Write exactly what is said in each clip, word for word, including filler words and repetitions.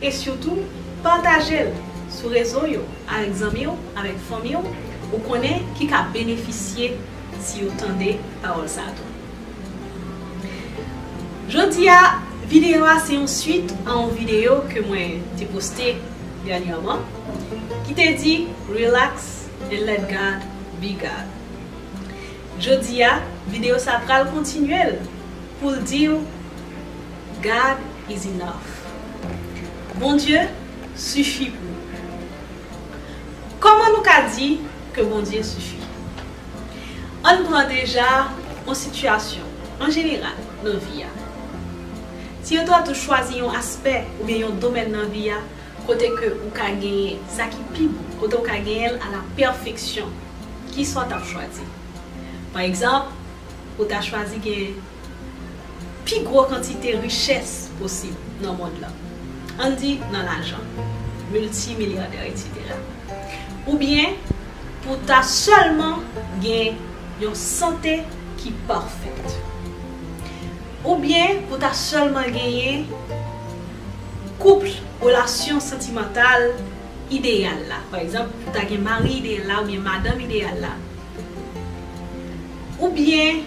E sitou, pataje l sou rezo yo avèk zanmi w, avèk fanmi w, ou konnen ki ka benefisye si yo tande pawòl sa a tou. Jodi a, videyo a se yon swit a yon videyo ke mwen te poste dènyèman, ki te di Relax and let God be God. Jodi a, videyo sa pral kontinye l pou l di w God is enough. Bondye sifi pou ou. Kòman nou ka di ke Bondye sifi? Ann pran deja yon sitiyasyon. An jeneral, nan vi a, si yo ta tou chwazi yon aspè oubyen yon domèn nan vi a, kote ke ou ka genyen sa ki pi bon, kote ou ka genyen l a la pèfeksyon, ki sa w t ap chwazi? Pa egzanp, ou ta chwazi gen pi gwo kantite richès posib nan mond lan, ann di nan lajan, miltimilyadè, etsetera. Oubyen pou ta sèlman gen yon sante ki pafèt. Oubyen pou ta sèlman genyen koup, relasyon santimantal ideyal la. Pa egzanp, pou ta gen mari ideyal la oubyen madanm ideyal la. Oubyen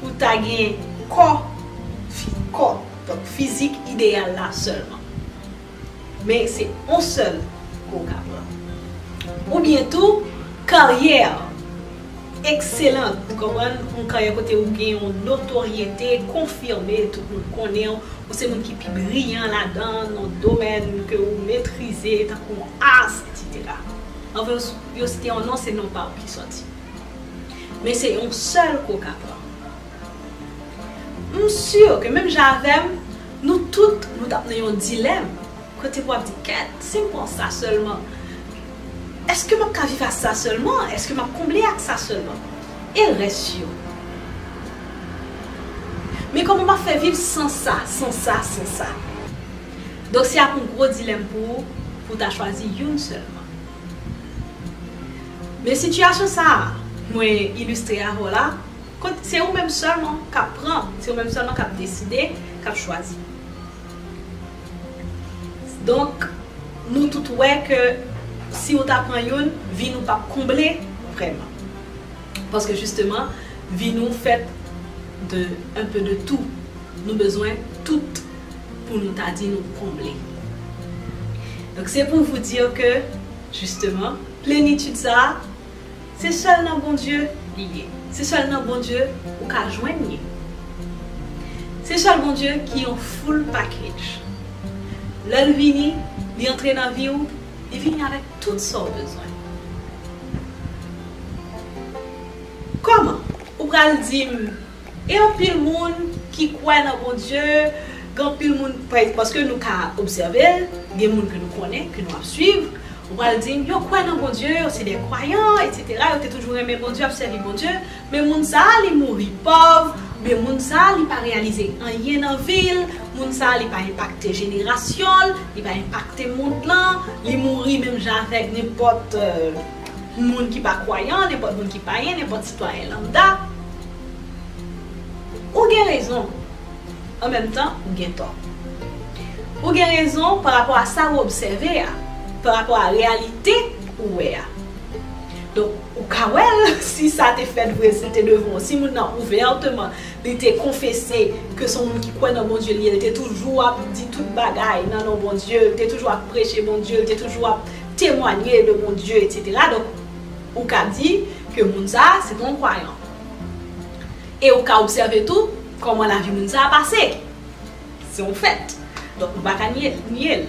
pou ta gen kò, fi- kò, donk fizik ideyal la sèlman. Men se yon sèl ke w ka pran. Oubyen tou, karyè ekselan, ou konprann, yon karyè kote ou gen yon notoryete konfime, tout moun konnen w, ou se moun ki pi briyan ladan, nan domèn ke ou metrize, tankou art, etsetera. Anfen, yo site yon non, se non pa w ki sòti. Men se yon sèl ke w ka pran. M si ke menm jan avè m, nou tout, nou t ap nan yon dilèm. Kote pou w ap di, kèt, si m pran sa sèlman, èske m ap ka viv ak sa sèlman? Èske m ap konble ak sa sèlman? E rès yo? Men kòman m ap fè viv san sa, san sa, san sa? Donk, se ap yon gwo dilèm pou ou, pou w ta chwazi youn sèlman. Men sitiyasyon sa a, mwen ilistre avè w la, kot se ou menm sèlman k ap pran, se ou menm sèlman k ap deside, k ap chwazi. Donk, nou tout wè ke si ou ta pran youn, vi nou p ap konble vrèman. Paske jisteman, vi nou fèt de un peu de tout. Nou bezwen tout pou nou ta di nou konble. Donk, se pou vous dire ke, jisteman, plenitid sa a, se sèl nan Bondye li ye. Se sèl nan Bondye ou ka jwenn li. Se sèl Bondye ki yon full package. Lè l vini, li antre nan vi w, li vini avèk tout sa w bezwen. Kòman? Ou pral di m, e anpil moun ki kwè nan Bondye, gen anpil moun, pa- paske nou ka obsève l, gen moun ke nou konnen, ke nou ap swiv, ou pral di m, yo kwè nan Bondye, yo se de kwayan, etsetera, yo te toujou renmen Bondye, ap sèvi Bondye, men moun sa a, li mouri pòv, men moun sa a, li pa reyalize anyen nan vi l, moun sa a, li pa enpakte jenerasyon l, li pa enpakte mond lan, li mouri menm jan avèk nenpòt, euh, moun ki pa kwayan, nenpòt moun ki payen, nenpòt sitwayen lambda. Ou gen rezon. An menm tan, ou gen tò. Ou gen rezon pa rapò a sa ou obsève a, pa rapò a reyalite ou wè a. Donk, ou ka wè l, si sa te fèt vre, si l te devan w, si moun nan ouvèteman, li te konfese ke se yon moun ki kwè nan Bondye li ye, li te toujou ap di tout bagay nan non Bondye, li te toujou ap preche Bondye, li te toujou ap temwanye de Bondye, etsetera. Donk, ou ka di ke moun sa a, se te yon kwayan. E ou ka obsève tou kòman lavi moun sa a pase. Se yon fèt. Donk, ou pa ka nye, nye l.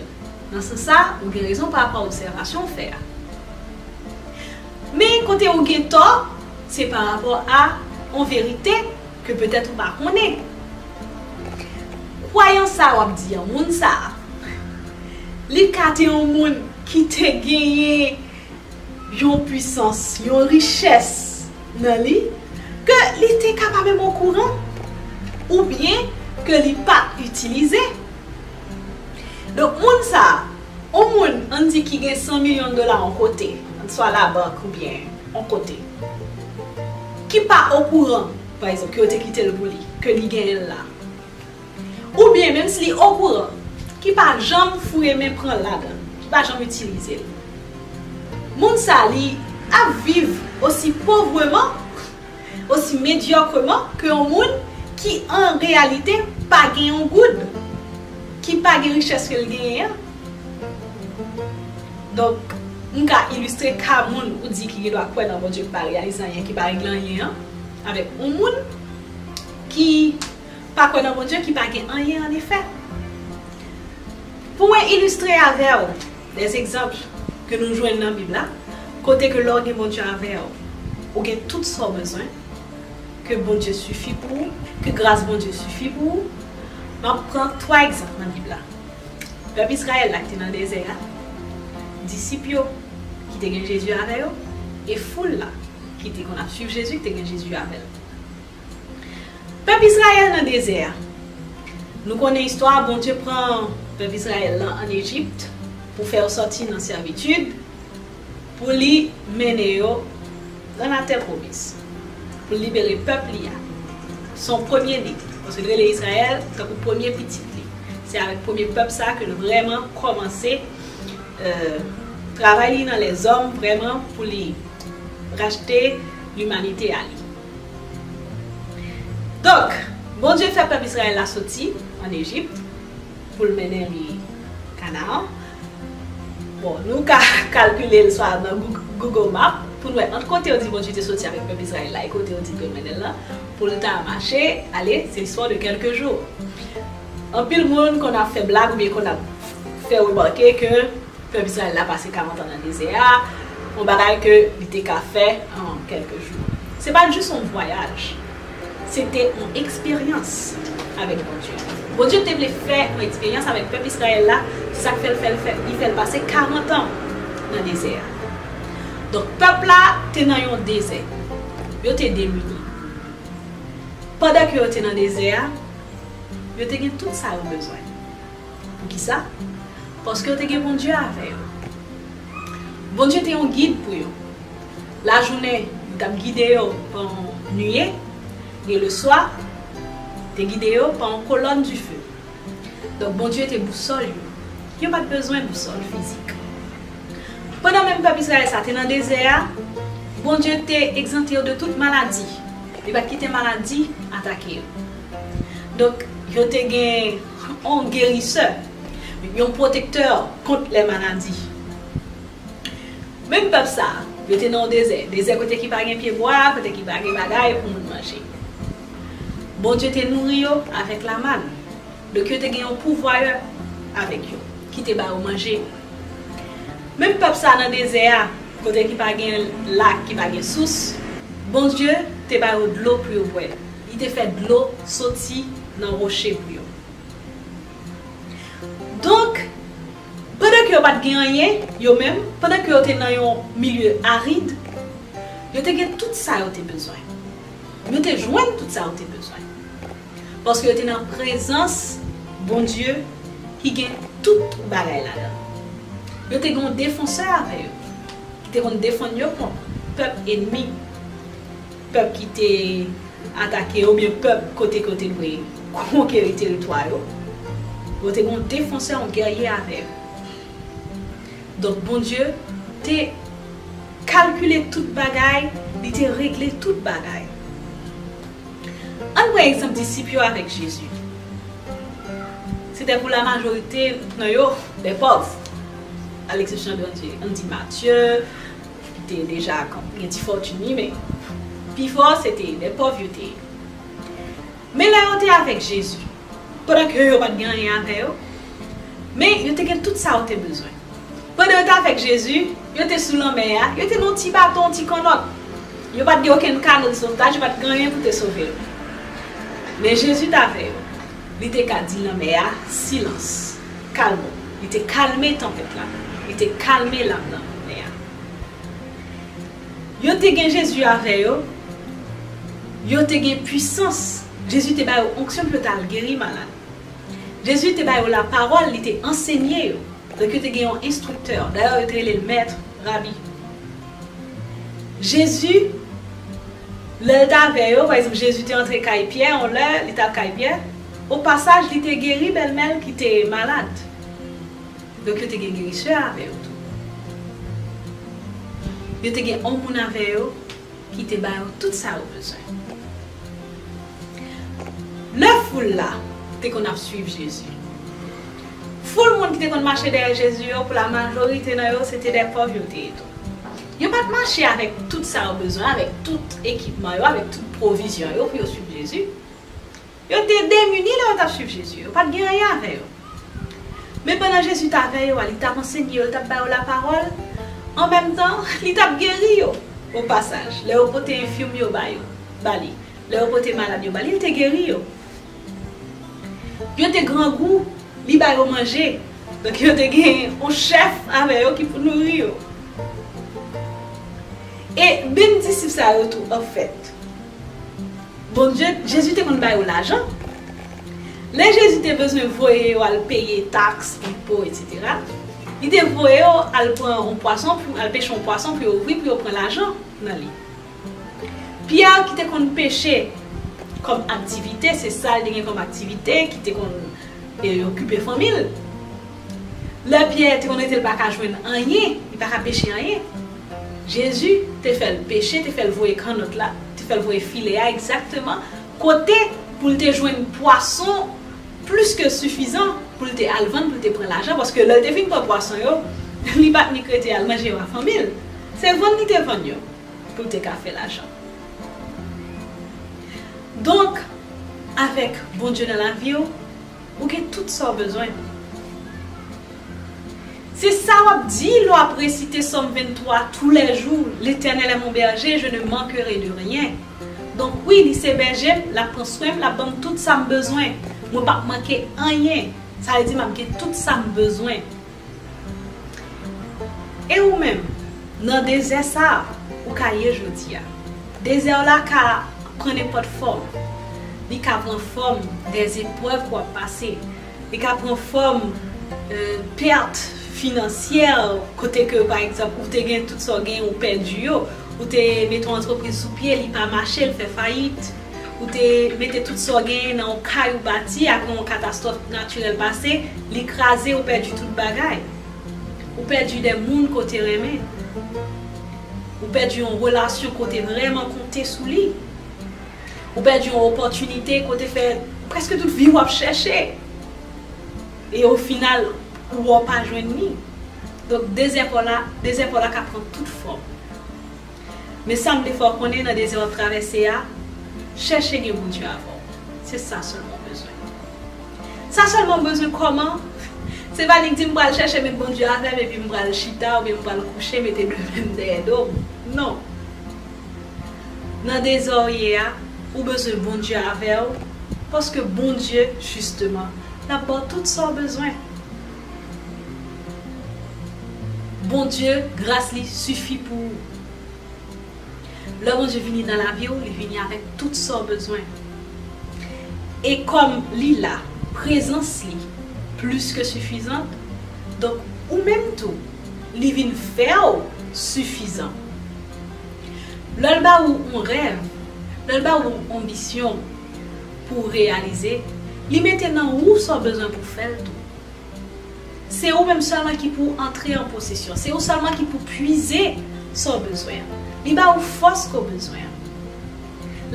Nan sans sa, ou gen rezon pa rapò a obsèvasyon w fè a. Men kote ou gen tò, se pa rapò a yon verite ke petèt ou pa konnen. Kwayans sa a w ap di an, moun sa a, li ka te yon moun ki te genyen yon pwisans, yon richès nan li, ke li te ka pa menm okouran, oubyen ke li pa itilize. Donk, moun sa a, yon moun, ann di ki gen san milyon dola yon kote, swa labank oubyen yon kote, ki pa okouran, pa egzanp, ke yo te kite l pou li, ke li genyen l la. Oubyen, menm si li okouran, ki pa janm foure men pran ladan, ki pa janm itilize l. Moun sa li ap viv osi povreman, osi medyòkreman ke yon moun ki an reyalite pa gen yon goud, ki pa gen richès ke l genyen an. Donk, m ka ilistre ka moun ou di ki gen dwa kwè nan Bondye ki pa reyalize anyen, ki pa regle anyen an, avèk yon moun ki pa kwè nan Bondye, ki pa gen anyen an efè. Pou mwen ilistre avè w de egzanp ke nou jwenn nan Bib la, kote ke lè w gen Bondye avè w, ou gen tout sa w bezwen, ke Bondye sifi pou ou, ke gras Bondye sifi pou ou. M ap pran twa egzanp nan Bib la. Pèp Izrayèl la ki te nan dezè a, disip yo ki te gen Jezi avè yo, e foul la ki te konn ap swiv Jezi ki te gen Jezi avè l. Pèp Izrayèl nan dezè a. Nou konnen istwa a, Bondye pran pèp Izrayèl lan ann Ejip pou fè yo sòti nan sèvitid, pou li mennen yo nan latè pwomis, pou l libere pèp li a. Se yon premye nèg, paske l rele Izrayèl tankou premye pitit li. Se avèk premye pèp sa ke l vrèman kòmanse, euh, travay li nan lèzòm, vrèman pou li rachte limanite a li. Donk, Bondye fè pèp Izrayèl la soti ann Ejip pou l mennen li Kanaan. Bon, nou ka kalkile l swa nan Goog-, Google Map pou n wè ant kote yo di Bondye te soti avèk pèp Izrayèl la e kote yo di l te mennen l lan, pou l ta mache, ale, c'est l'histoire de quelques jours. Anpil moun konn ap fè blag oubyen konn ap fè remake ke pèp Izrayèl la pase karant an nan dezè a, yon bagay ke li te ka fè an kèlke jou. Se pa t jis yon vwayaj, se te yon eksperyans avèk Bondye. Bondye te vle fè yon eksperyans avèk pèp Izrayèl la, se sa k fè l, fè l, fè, li fè l pase karant an nan dezè a. Donk, pèp la te nan yon dezè. Yo te demini. Pandan ke yo te nan dezè a, yo te gen tout sa yo bezwen. Poukisa? Paske yo te gen Bondye avè yo. Bondye te yon gid pou yo. Lajounen, li t ap gide yo pa yon niye, e leswa, te gide yo pa yon kolòn dife. Donk, Bondye te bousòl yo. Yo pa t bezwen bousòl fizik. Pandan menm pèp Izrayèl sa te nan dezè a, Bondye te egzante yo de tout maladi. Li pa t kite maladi atake yo. Donk, yo te gen yon gerisè, yon pwotektè kont lè maladi. Menm pèp sa, yo te nan yon dezè, dezè kote ki pa gen pyebwa, kote ki pa gen bagay pou moun manje. Bondye te nouri yo avèk lamann. Donk, yo te gen yon pouvwayè avèk yo, ki te ba yo manje. Menm pèp sa nan dezè a, kote ki pa gen lak, ki pa gen sous, Bondye te ba yo dlo pou yo bwè. Li te fè dlo soti nan woche pou yo. Donk, pandan ke yo pa t gen anyen, yo menm, pandan ke yo te nan yon milye arid, yo te gen tout sa yo te bezwen. Yo te jwenn tout sa yo te bezwen. Paske yo te nan prezans Bondye ki gen tout bagay ladan l. Yo te gen yon defansè avè yo, ki te konn defann yo kont pèp ènmi, pèp ki te atake yo, oubyen pèp kote ke yo te dwe konkeri teritwa yo. Yo te gen yon defansè, yon gèye avè yo. Donk, Bondye te kalkile tout bagay, li te regle tout bagay. Ann pran egzanp disip yo avèk Jezi. C'était pour la majorité nan yo des pauvres, à l'exception de, ann di, Matye, ki te deja gen ti fòtin li, men pifò se te des pauvres yo te ye. Men lè yo te avèk Jezi, pandan ke yo pa t gen anyen avè yo, men yo te gen tout sa yo te bezwen. Pandan yo te avèk Jezi, yo te sou lanmè a, yo te nan yon ti bato, yon ti kannòt. Yo pa t gen okenn kano de sotaj, yo pa t gen anyen pou te sove yo. Men Jezi t avè yo. Li te ka di lanmè a, silans, kalme w. Li te kalme tanpèt la. Li te kalme lam nan lanmè a. Yo te gen Jezi avè yo. Yo te gen pwisans. Jezi te ba yo onksyon pou yo t al geri malad. Jezi te ba yo lapawòl, li te ansenye yo. Donk, yo te gen yon enstriktè. Dayè, yo te rele l mèt, rabi. Jezi, lè l t avè yo, pa egzanp, Jezi te antre kay Pyè, yon lè, li t al kay Pyè, o pasaj, li te geri bèlmè l ki te malad. Donk, yo te gen gerisè avè yo tou. Yo te gen yon moun avè yo ki te ba yo tout sa yo bezwen. Lè foul la te konn ap swiv Jezi, foul moun ki te konn mache dèyè Jezi yo, pou la majorite nan yo, se te de pòv yo te ye tou. Yo pa t mache avèk tout sa yo bezwen, avèk tout ekipman yo, avèk tout pwovizyon yo pou yo swiv Jezi. Yo te demini lè yo t ap swiv Jezi. Yo pa t gen anyen avè yo. Men pandan Jezi t avè yo a, li t ap ansenye yo, li t ap ba yo lapawòl. An menm tan, li t ap geri yo. O pasaj, lè yo pote enfim yo ba yo, ba li, lè yo pote malad yo ba li, li te geri yo. Yo te grangou, li ba yo manje. Donk, yo te gen yon chèf avè yo ki pou nouri yo. E menm disip sa yo tou, anfèt, Bondye, Jezi te konn ba yo lajan. Lè Jezi te bezwen voye yo al peye taks, enpo, etsetera, li te voye yo al pran yon pwason, pou al peche yon pwason pou yo ouvri, pou yo pran lajan nan li. Pyè ki te konn peche kòm aktivite, se sa l te gen kòm aktivite ki te konn e, okipe fanmi l. Lè Pyè te konn rete, l pa ka jwenn anyen, li pa ka peche anyen. Jezi te fè l peche, te fè l voye kannòt la, te fè l voye filè a egzakteman kote pou l te jwenn pwason plis ke sifizan pou l te al vann, pou l te pran lajan, paske lè l te fin pran pwason yo, li pa t nik rete al manje yo a fanmi l. Se vann li te vann yo pou l te ka fè lajan. Donk, avèk Bondye nan lavi w, ou gen tout sa w bezwen. Se sa w ap di lè w ap resite Sòm venntwa toulèjou, L'Éternel est mon berger, je ne manquerai de rien. Donk, wi, li se bèje m, l ap pran swen m, l ap ban m tout sa m bezwen. Mwen p ap manke anyen. Sa vle di m ap gen tout sa m bezwen. E ou menm, nan dezè sa a, ou ka ye jodi a. Dezè w la ka pran nenpòt fòm. Li ka pran fòm dèzeprèv ke w ap pase. Li ka pran fòm, e, pèt finansyè, kote ke, pa egzanp, ou te gen tout sa w genyen, ou pèdi yo. Ou te mete yon antrepriz sou pye, li pa mache, l fè fayit. Ou te mete tout sa w genyen nan yon kay ou bati, apre yon katastwòf natirèl pase, li kraze, ou pèdi tout bagay. Ou pèdi de moun ke w te renmen. Ou pèdi yon relasyon ke w te vrèman konte sou li. Ou pèdi yon opòtinite ke w te fè prèske tout vi w ap chèche. E o final, ou wè w pa jwenn li. Donk, dezè pa w la, dezè pa w la ka pran tout fòm. Men sa m vle fè w konnen nan dezè w ap travèse a, chèche gen Bondye avè w. Se sa sèlman w bezwen. Sa sèlman w bezwen kòman? Se pa nik di m pral chèche met Bondye avè m epi m pral chita oubyen m pral kouche mete de men m dèyè do m. Non. Nan dezè w ye a, ou bezwen Bondye avè w, paske Bondye, jisteman, l ap ba w tout sa w bezwen. Bondye, gras li sifi pou ou. Lè Bondye vini nan lavi w, li vini avèk tout sa w bezwen. E kòm li la, prezans li plis ke sifizan, donk ou menm tou, li vin fè w sifizan. Lè l ba ou yon rèv, lè l ba ou yon anbisyon pou w reyalize, li mete nan ou sa w bezwen pou w fè l tou. Se ou menm sèlman ki pou antre an posesyon. Se ou sèlman ki pou pwize sa w bezwen an. Li ba ou fòs ke w bezwen an.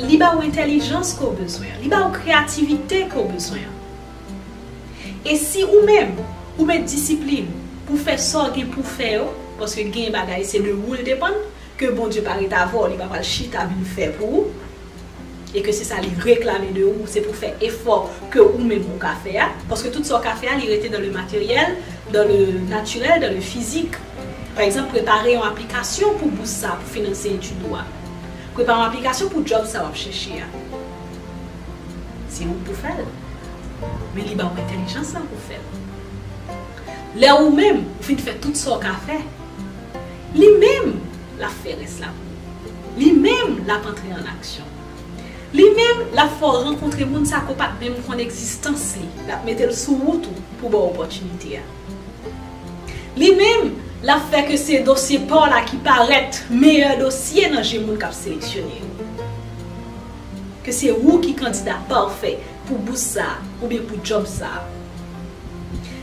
Li ba ou entèlijans ke w bezwen an. Li ba ou kreyativite ke w bezwen an. E si ou menm, ou met disiplin pou fè sa w gen pou fè yo, paske gen bagay se de ou l depann, ke Bondye pa ret avè w, li pa pral chita vin fè pou ou, e ke se sa li reklame de ou, se pou fè efò ke ou menm ou ka fè a, paske tout sa w ka fè a, li rete dans le matériel, dans le naturel, dans le physique. Pa egzanp, prepare yon aplikasyon pou bous sa, pou finanse etid ou a. Prepare yon aplikasyon pou djòb sa w ap chèche a. Se ou k pou fè l. Men li ba w entèlijans lan pou fè l. Lè ou menm, ou fin fè tout sa w ka fè, li menm, l ap fè rès la pou ou. Li menm, l ap antre an aksyon. Li menm, l ap fè w rankontre moun sa ke w pa t menm konn egzistans li. L ap mete l sou wout ou pou ba w opòtinite a. Li menm, l ap fè ke se dosye pa w la ki parèt meyè dosye nan je moun k ap seleksyone yo. Ke se ou ki kandida pafè pou bous sa a, oubyen pou djòb sa a.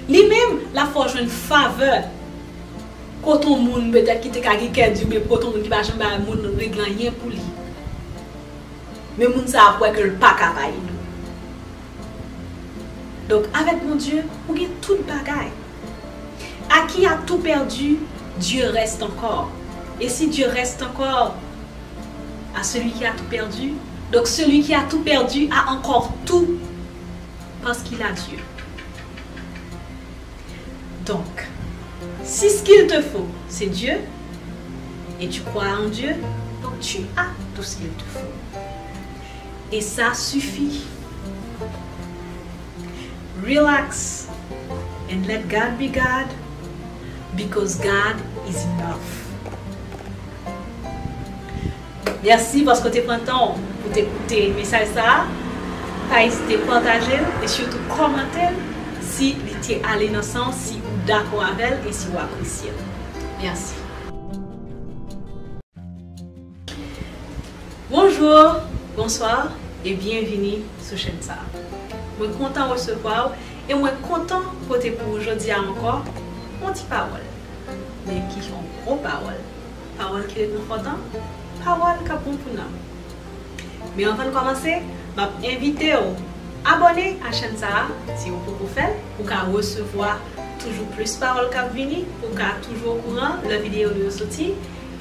Li menm, l ap fè w jwenn favè kote yon moun petèt ki te ka gen kè di, oubyen kote yon moun ki pa janm bay moun regle anyen pou li. Men moun sa ap wè ke l pa ka bay li. Donk, avèk Bondye, ou gen tout bagay. À qui a tout perdu, Dieu reste encore. Et si Dieu reste encore à celui qui a tout perdu, donc celui qui a tout perdu a encore tout parce qu'il a Dieu. Donc, si ce qu'il te faut, c'est Dieu, et tu crois en Dieu, donc tu as tout ce qu'il te faut. Et ça suffit. Relax and let God be God, because God is enough. Mèsi paske w te pran tan w pou te koute mesaj sa a. Pa ezite pataje l e sitou kòmante l si li te ale nan sans, si ou dakò avè l e si w apresye l. Mèsi. Bonjou, bonswa e byenvini sou chèn sa a. Mwen kontan resevwa w e mwen kontan pote pou ou jodi a ankò yon ti pawòl, men ki yon gwo pawòl. Pawòl ki rekonfòtan, pawòl k ap bon pou nanm. Men anvan n kòmanse, m ap envite w abòne a chèn sa a, si w poko fè l, pou w ka resevwa toujou plis pawòl k ap vini, pou w ka toujou okouran lè videyo nou yo soti,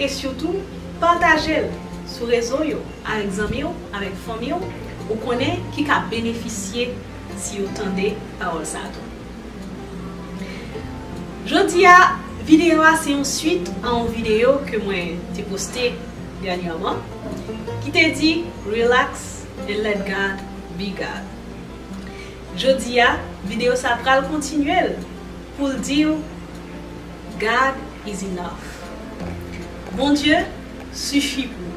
e sitou, pataje l sou rezo yo avèk zanmi w, avèk fanmi w, ou konnen ki ka benefisye si yo tande pawòl sa a tou. Jodi a, videyo a se yon swit a yon videyo ke mwen te poste dènyèman, ki te di, "Relax and let God be God." Jodi a, videyo sa pral kontinye l pou l di w, "God is enough." Bondye sifi pou ou.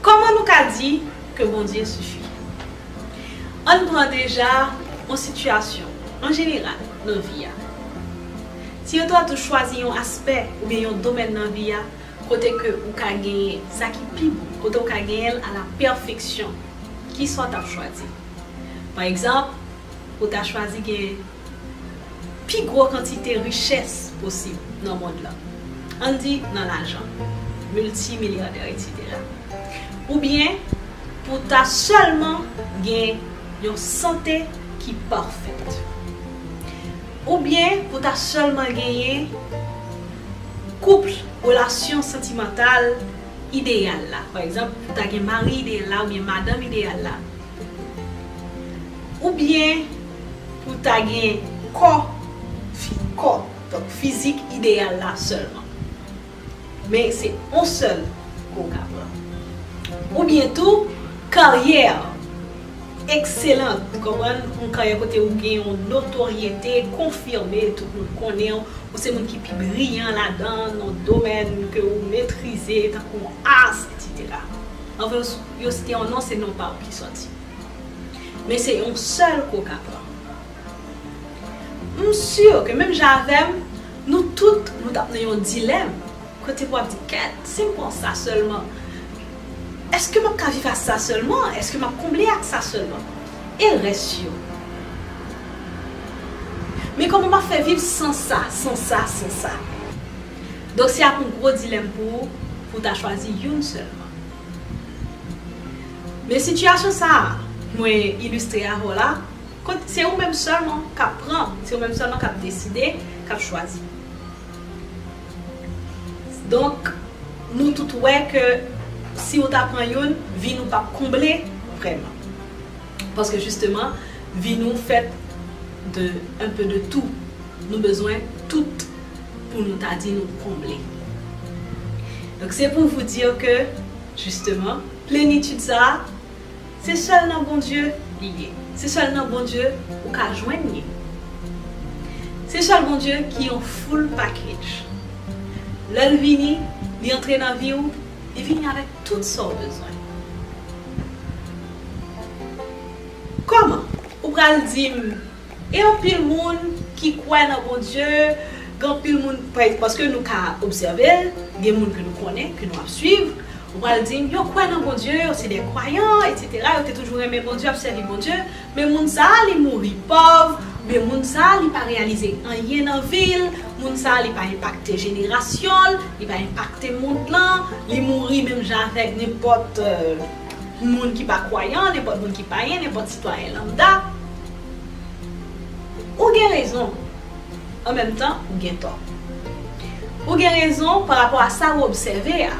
Kòman nou ka di ke Bondye sifi? Ann pran deja yon sitiyasyon, an jeneral, nan vi a. Si yo ta tou chwazi yon aspè oubyen yon domèn nan vi a, kote ke ou ka genyen sa ki pi bon, kote ou ka genyen l a la pèfeksyon, ki sa w t ap chwazi? Pa egzanp, ou ta chwazi gen pi gwo kantite richès posib nan mond lan. Ann di nan lajan, miltimilyadè, etsetera. Oubyen pou ta sèlman gen yon sante ki pafèt. Oubyen pou ta sèlman genyen koup, relasyon santimantal ideyal la. Pa egzanp, pou ta gen mari ideyal la oubyen madanm ideyal la. Oubyen pou ta gen kò, fi, kò, donk fizik ideyal la sèlman. Men se yon sèl ke w ka pran. Oubyen tou, karyè ekselan, ou konprann? Yon karyè kote ou gen yon notoryete konfime, tout moun konnen w, ou se moun ki pi briyan ladan, nan yon domèn ke ou metrize, tankou art, etsetera. Anvan yo, yo site yon non, se non pa w ki sòti. Men se yon sèl ke w ka pran. M si ke menm jan avè m, nou tout, nou t ap nan yon dilèm. Kote pou w ap di, "Kèt, si m pran sa sèlman, èske m ap ka viv ak sa sèlman? Èske m ap konble ak sa sèlman? E rès yo? Men kòman m ap fè viv san sa, san sa, san sa?" Donk, se ap yon gwo dilèm pou ou, pou w ta chwazi youn sèlman. Men sitiyasyon sa a, mwen ilistre avè w la, kot se ou menm sèlman k ap pran, se ou menm sèlman k ap deside, k ap chwazi. Donk, nou tout wè ke si w ta pran youn, vi nou p ap konble vrèman. Paske jisteman, vi nou fèt de un peu de tout. Nou bezwen tout pou nou ta di nou konble. Donk, se pou vous dire que, jisteman, plenitid sa a, se sèl nan Bondye li ye. Se sèl nan Bondye ou ka jwenn li. Se sèl Bondye ki yon full package. Lè l vini, li antre nan vi w, li vini avèk tout sa w bezwen. Kòman? Ou pral di m, e anpil moun ki kwè nan Bondye, gen anpil moun, pa- paske nou ka obsève l, gen moun ke nou konnen, ke nou ap swiv, ou pral di m, yo kwè nan Bondye, yo se de kwayan, etsetera, yo te toujou renmen Bondye, ap sèvi Bondye, men moun sa a, li mouri pòv, Men moun sa a, li pa reyalize anyen nan vi l, moun sa a, li pa enpakte jenerasyon l, li pa enpakte mond lan, li mouri menm jan avèk nenpòt, euh, moun ki pa kwayan, nenpòt moun ki payen, nenpòt sitwayen lambda. Ou gen rezon. An menm tan, ou gen tò. Ou gen rezon pa rapò a sa ou obsève a,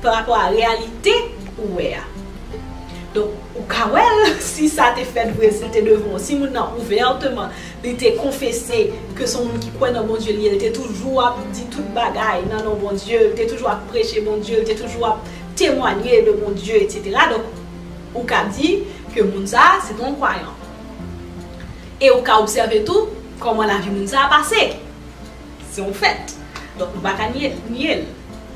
pa rapò a reyalite ou wè a. Donk, ou ka wè l, si sa te fèt vre, si l te devan w, si moun nan ouvèteman, li te konfese ke se yon moun ki kwè nan Bondye li ye, li te toujou ap di tout bagay nan non Bondye, li te toujou ap preche Bondye, li te toujou ap temwanye de Bondye, etsetera. Donk, ou ka di ke moun sa a, se te yon kwayan. E ou ka obsève tou kòman lavi moun sa a pase. Se yon fèt. Donk, nou pa ka nye, nye l.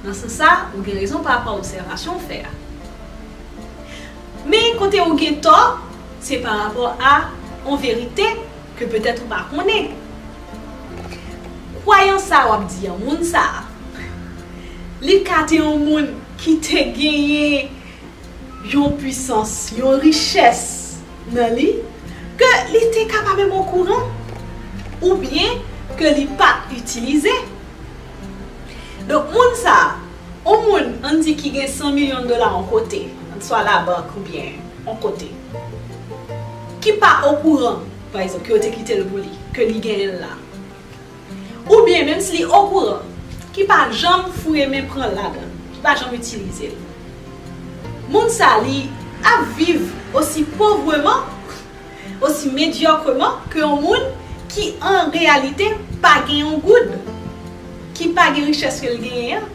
Nan sans sa, ou gen rezon pa rapò a obsèvasyon w fè a. Men kote ou gen tò, se pa rapò a yon verite ke petèt ou pa konnen. Kwayans sa a w ap di an, moun sa a, li ka te yon moun ki te genyen yon pwisans, yon richès nan li, ke li te ka pa menm okouran, oubyen ke li pa t itilize. Donk, moun sa a, yon moun, ann di, ki gen san milyon dola yon kote, swa labank oubyen yon kote, ki pa okouran, pa egzanp, ke yo te kite l pou li, ke li genyen l la. Oubyen, menm si li okouran, ki pa janm foure men pran l ladan l, ki pa janm itilize l. Moun sa, li ap viv osi povreman, osi medyòkreman ke yon moun ki, an reyalite, pa gen yon goud, ki pa gen richès ke l genyen an.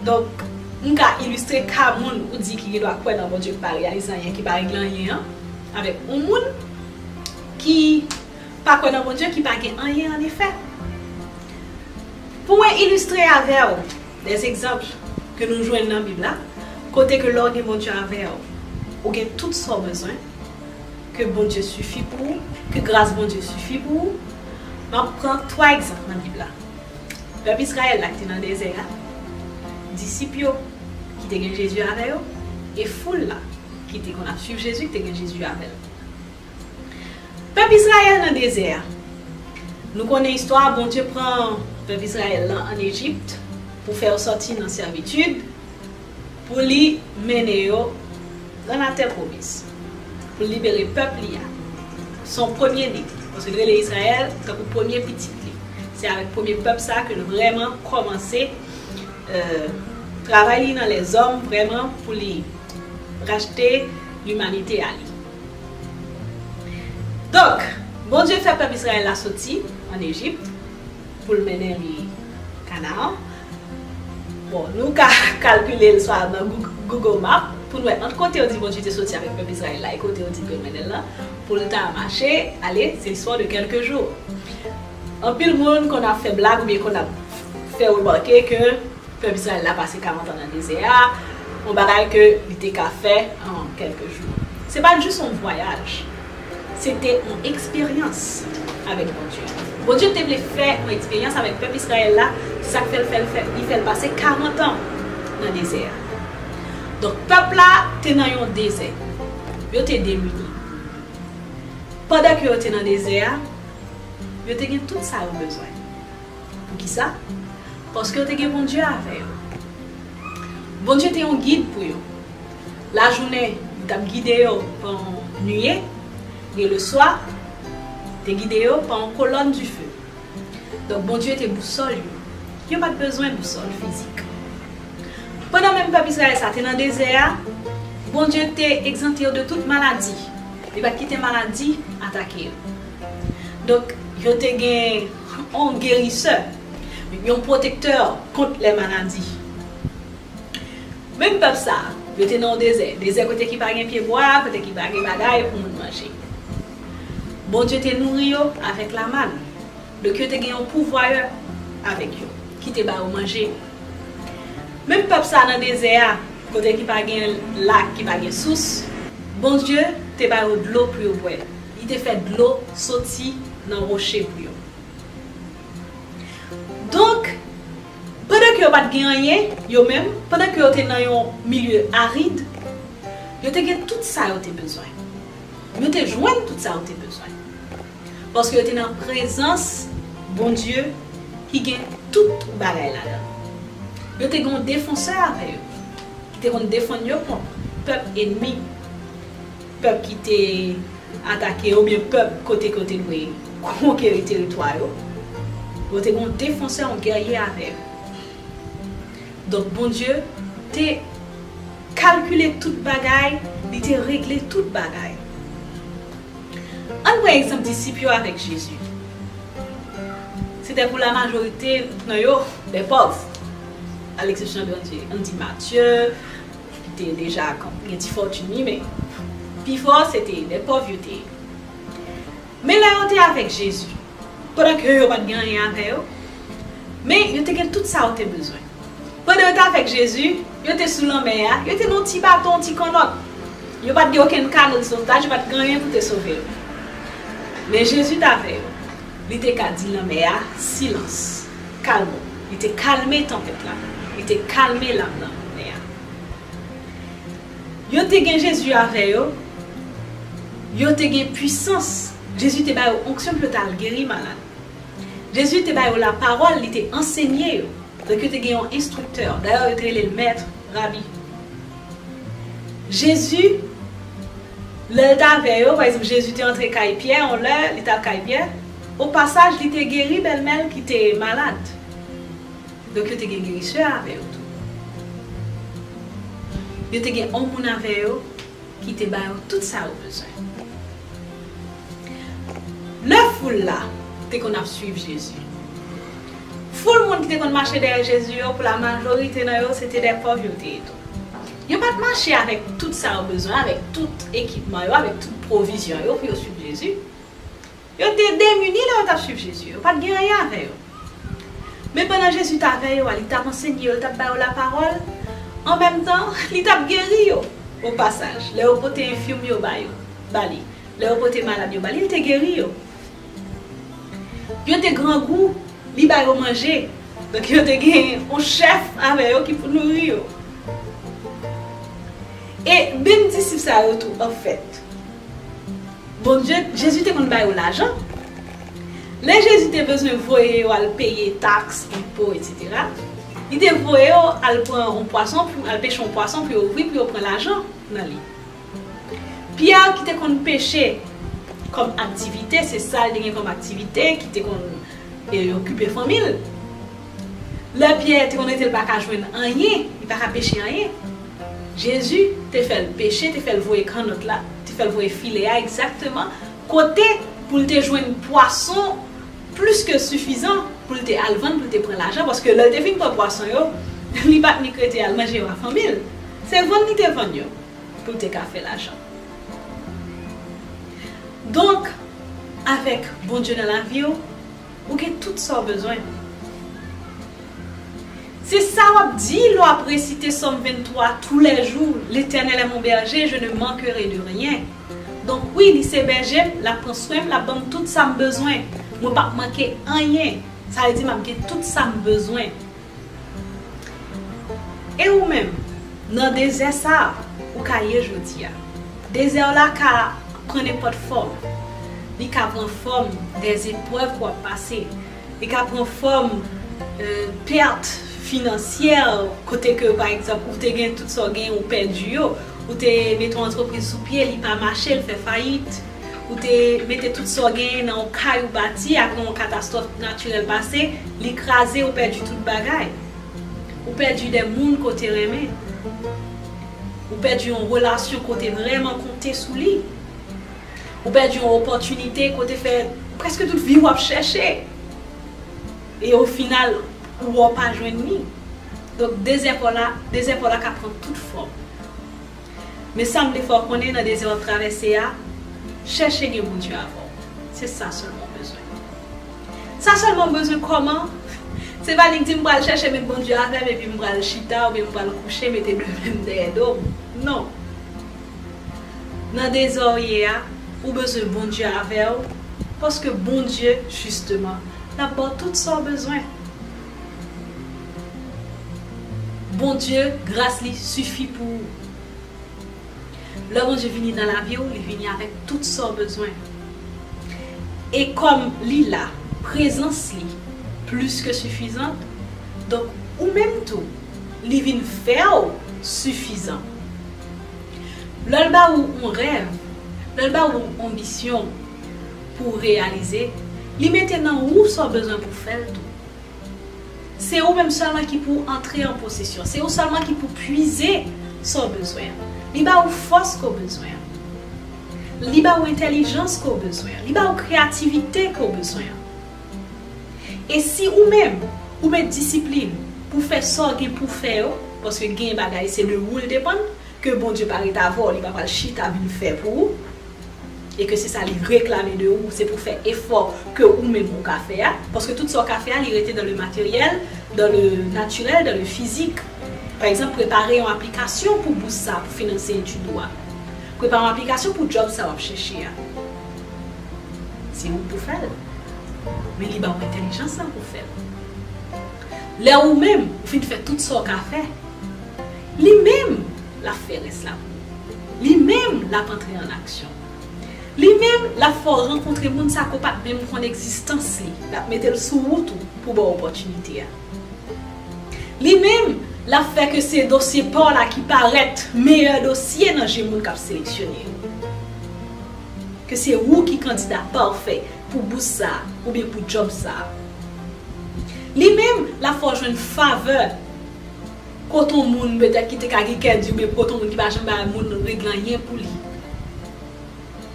Donk, m ka ilistre ka moun ou di ki gen dwa kwè nan Bondye, ki pa reyalize anyen, ki pa regle anyen an, avèk yon moun ki pa kwè nan Bondye, ki pa gen anyen an efè. Pou mwen ilistre avè w de egzanp ke nou jwenn nan Bib la, kote ke lè w gen Bondye avè w, ou gen tout sa w bezwen, ke Bondye sifi pou ou, ke gras Bondye sifi pou ou. M ap pran twa egzanp nan Bib la. Pèp Izrayèl la ki te nan dezè a, disip yo ki te gen Jezi avè yo, e foul la ki te konn ap swiv Jezi ki te gen Jezi avè l. Pèp Izrayèl nan dezè a. Nou konnen istwa a, Bondye pran pèp Izrayèl lan ann Ejip pou fè yo sòti nan sèvitid, pou li mennen yo nan latè pwomiz, pou l libere pèp li a. Se yon premye ne, paske l rele Izrayèl tankou premye pitit li. Se avèk premye pèp sa a ke l vrèman kòmanse, euh, travay li nan lèzòm, vrèman pou li rachte limanite a li. Donk, Bondye fè pèp Izrayèl la soti ann Ejip pou l mennen li Kanaan. Bon, nou ka kalkile l swa nan Goo-, Google Map pou n wè ant kote yo di Bondye te soti avèk pèp Izrayèl la e kote yo di l te mennen l lan, pou l ta mache, ale, c'est l'histoire de quelques jours. Anpil moun konn ap fè blag oubyen konn ap fè remake ke pèp Izrayèl la pase karant an nan dezè a, yon bagay ke li te ka fè an kèlke jou. Se pa t jis yon vwayaj, se te yon eksperyans avèk Bondye. Bondye te vle fè yon eksperyans avèk pèp Izrayèl la, se sa k fè l fè l fè, li fè l pase karant an nan dezè a. Donk, pèp la te nan yon dezè. Yo te demini. Pandan ke yo te nan dezè a, yo te gen tout sa yo bezwen. Poukisa? Paske yo te gen Bondye avè yo. Bondye te yon gid pou yo. Lajounen, li t ap gide yo pa yon niye, e leswa, te gide yo pa yon kolòn dife. Donk, Bondye te bousòl yo. Yo pa t bezwen bousòl fizik. Pandan menm pèp Izrayèl sa te nan dezè a, Bondye te egzante yo de tout maladi. Li pa t kite maladi atake yo. Donk, yo te gen yon gerisè, yon pwotektè kont lè maladi. Menm pèp sa, yo te nan yon dezè, dezè kote ki pa gen pyebwa, kote ki pa gen bagay pou moun manje. Bondye te nouri yo avèk lamann. Donk, yo te gen yon pouvwayè avèk yo, ki te ba yo manje. Menm pèp sa nan dezè a, kote ki pa gen lak, ki pa gen sous, Bondye te ba yo dlo pou yo bwè. Li te fè dlo soti nan woche pou yo. Donk, pandan ke yo pa t gen anyen, yo menm, pandan ke yo te nan yon milye arid, yo te gen tout sa yo te bezwen. Yo te jwenn tout sa yo te bezwen. Paske yo te nan prezans Bondye ki gen tout bagay ladan. Yo te gen yon defansè avè yo, ki te konn defann yo kont pèp enmi, pèp ki te atake yo, oubyen pèp kote ke yo te dwe konkeri teritwa yo. Yo te gen yon defansè, yon gèye avè yo. Donk, Bondye te kalkile tout bagay, li te regle tout bagay. Ann pran egzanp disip yo avèk Jezi. Se te pou la majorite nan yo, de pòv. A leksepsyon de, ann di, ann di Matye, ki te deja gen ti fòtin li, men pifò se te de pòv yo te ye. Men lè yo te avèk Jezi, pandan ke yo pa t gen anyen avè yo, men yo te gen tout sa yo te bezwen. Pandan yo t avèk Jezi, yo te sou lanmè a, yo te nan yon ti bato, yon ti kannòt. Yo pa t gen okenn kano de sovtaj, yo pa t gen anyen pou te sove yo. Men Jezi t avè yo. Li te ka di lanmè a, "Silans, kalme w." Li te kalme tanpèt la. Li te kalme lam nan lanmè a. Yo te gen Jezi avè yo. Yo te gen pwisans. Jezi te ba yo onksyon pou yo t al geri malad. Jezi te ba yo lapawòl, li te ansenye yo. Donk, yo te gen yon enstriktè. Dayè, yo te rele l mèt, rabi. Jezi, lè l t avè yo, pa egzanp, Jezi te antre kay Pyè, yon lè, li t al kay Pyè. O pasaj, li te geri bèlmè l ki te malad. Donk, yo te gen gerisè avè yo tou. Yo te gen yon moun avè yo ki te ba yo tout sa yo bezwen. Lè foul la te konn ap swiv Jezi, foul moun ki te konn mache dèyè Jezi yo, pou la majorite nan yo, se te de pòv yo te ye tou. Yo pa t mache avèk tout sa yo bezwen, avèk tout ekipman yo, avèk tout pwovizyon yo pou yo swiv Jezi. Yo te demini lè yo t ap swiv Jezi. Yo pa t gen anyen avè yo. Men pandan Jezi t avè yo a, li t ap ansenye yo, li t ap ba yo lapawòl. An menm tan, li t ap geri yo. O pasaj, lè yo pote enfim yo ba yo, ba li, lè yo pote malad yo ba li, li te geri yo. Yo te grangou, li ba yo manje. Donk, yo te gen yon chèf avè yo ki pou nouri yo. E menm disip sa yo tou, anfèt, Bondye, Jezi te konn ba yo lajan. Lè Jezi te bezwen voye yo al peye taks, enpo, etsetera, li te voye yo al pran yon pwason, pou al peche yon pwason pou yo ouvri, pou yo pran lajan nan li. Pyè ki te konn peche kòm aktivite, se sa l te gen kòm aktivite, ki te konn e okipe fanmi l. Lè Pyè te konn rete, l pa ka jwenn anyen, li pa ka peche anyen. Jezi te fè l peche, te fè l voye kannòt la, te fè l voye filè a egzakteman kote pou l te jwenn pwason plis ke sifizan pou l te al vann, pou l te pran lajan, paske lè l te fin pran pwason yo, li pa t nik rete al manje yo a fanmi l. Se vann li te vann yo pou l te ka fè lajan. Donk, avèk Bondye nan lavi w, ou gen tout sa w bezwen. Se sa w ap di lè w ap resite Sòm venntwa tou lè jou, L'Éternel est mon berger, je ne manquerai de rien. Donk, wi, li se bèje m, l ap pran swen m, l ap ban m tout sa m bezwen. Mwen p ap manke anyen. Sa vle di m ap gen tout sa m bezwen. E ou menm, nan dezè sa a, ou ka ye jodi a. Dezè w la ka pran nenpòt fòm. Li ka pran fòm dèzeprèv ke w ap pase. Li ka pran fòm, euh, pèt finansyè, kote ke, pa egzanp, ou te gen tout sa w genyen, ou pèdi yo. Ou te mete yon antrepriz sou pye, li pa mache, l fè fayit. Ou te mete tout sa w genyen nan yon kay ou bati, apre yon katastwòf natirèl pase, li kraze, ou pèdi tout bagay. Ou pèdi de moun ke w te renmen. Ou pèdi yon relasyon ke w te vrèman konte sou li. Ou pèdi yon opòtinite ke w te fè prèske tout vi w ap chèche. E o final, ou wè w pa jwenn li. Donk, dezè pa w la, dezè pa w la ka pran tout fòm. Men sa m vle fè w konnen nan dezè w ap travèse a, chèche gen Bondye avè w. Se sa sèlman w bezwen. Sa sèlman w bezwen kòman? Se pa nik di m pral chèche met Bondye avè m epi m pral chita oubyen m pral kouche mete de men m dèyè do m. Non. Nan dezè w ye a, ou bezwen Bondye avè w, paske Bondye, jisteman, l ap ba w tout sa w bezwen. Bondye, gras li sifi pou ou. Lè Bondye vini nan lavi w, li vini avèk tout sa w bezwen. E kòm li la, prezans li plis ke sifizan, donk ou menm tou, li vin fè w sifizan. Lè l ba ou yon rèv, lè l ba ou yon anbisyon pou w reyalize, li mete nan ou sa w bezwen pou w fè l tou. Se ou menm sèlman ki pou antre an posesyon. Se ou sèlman ki pou pwize sa w bezwen an. Li ba ou fòs ke w bezwen an. Li ba ou entèlijans ke w bezwen an. Li ba ou kreyativite ke w bezwen an. E si ou menm, ou met disiplin pou fè sa w gen pou fè yo, paske gen bagay se de ou l depann, ke Bondye pa ret avè w, li pa pral chita vin fè pou ou, e ke se sa li reklame de ou, se pou fè efò ke ou menm ou ka fè a, paske tout sa w ka fè a, li rete dans le matériel, dans le naturel, dans le physique. Pa egzanp, prepare yon aplikasyon pou bous sa, pou finanse etid ou a. Prepare yon aplikasyon pou djòb sa w ap chèche a. Se ou k pou fè l. Men li ba w entèlijans lan pou fè l. Lè ou menm, ou fin fè tout sa w ka fè, li menm, l ap fè rès la pou ou. Li menm, l ap antre an aksyon. Li menm, l ap fè w rankontre moun sa ke w pa t menm konn egzistans li. L ap mete l sou wout ou pou ba w opòtinite a. Li menm, l ap fè ke se dosye pa w la ki parèt meyè dosye nan je moun k ap seleksyone yo. Ke se ou ki kandida pafè pou bous sa a, oubyen pou djòb sa a. Li menm, l ap fè w jwenn favè kote yon moun petèt ki te ka gen kè di, oubyen kote yon moun ki pa janm bay moun regle anyen pou li.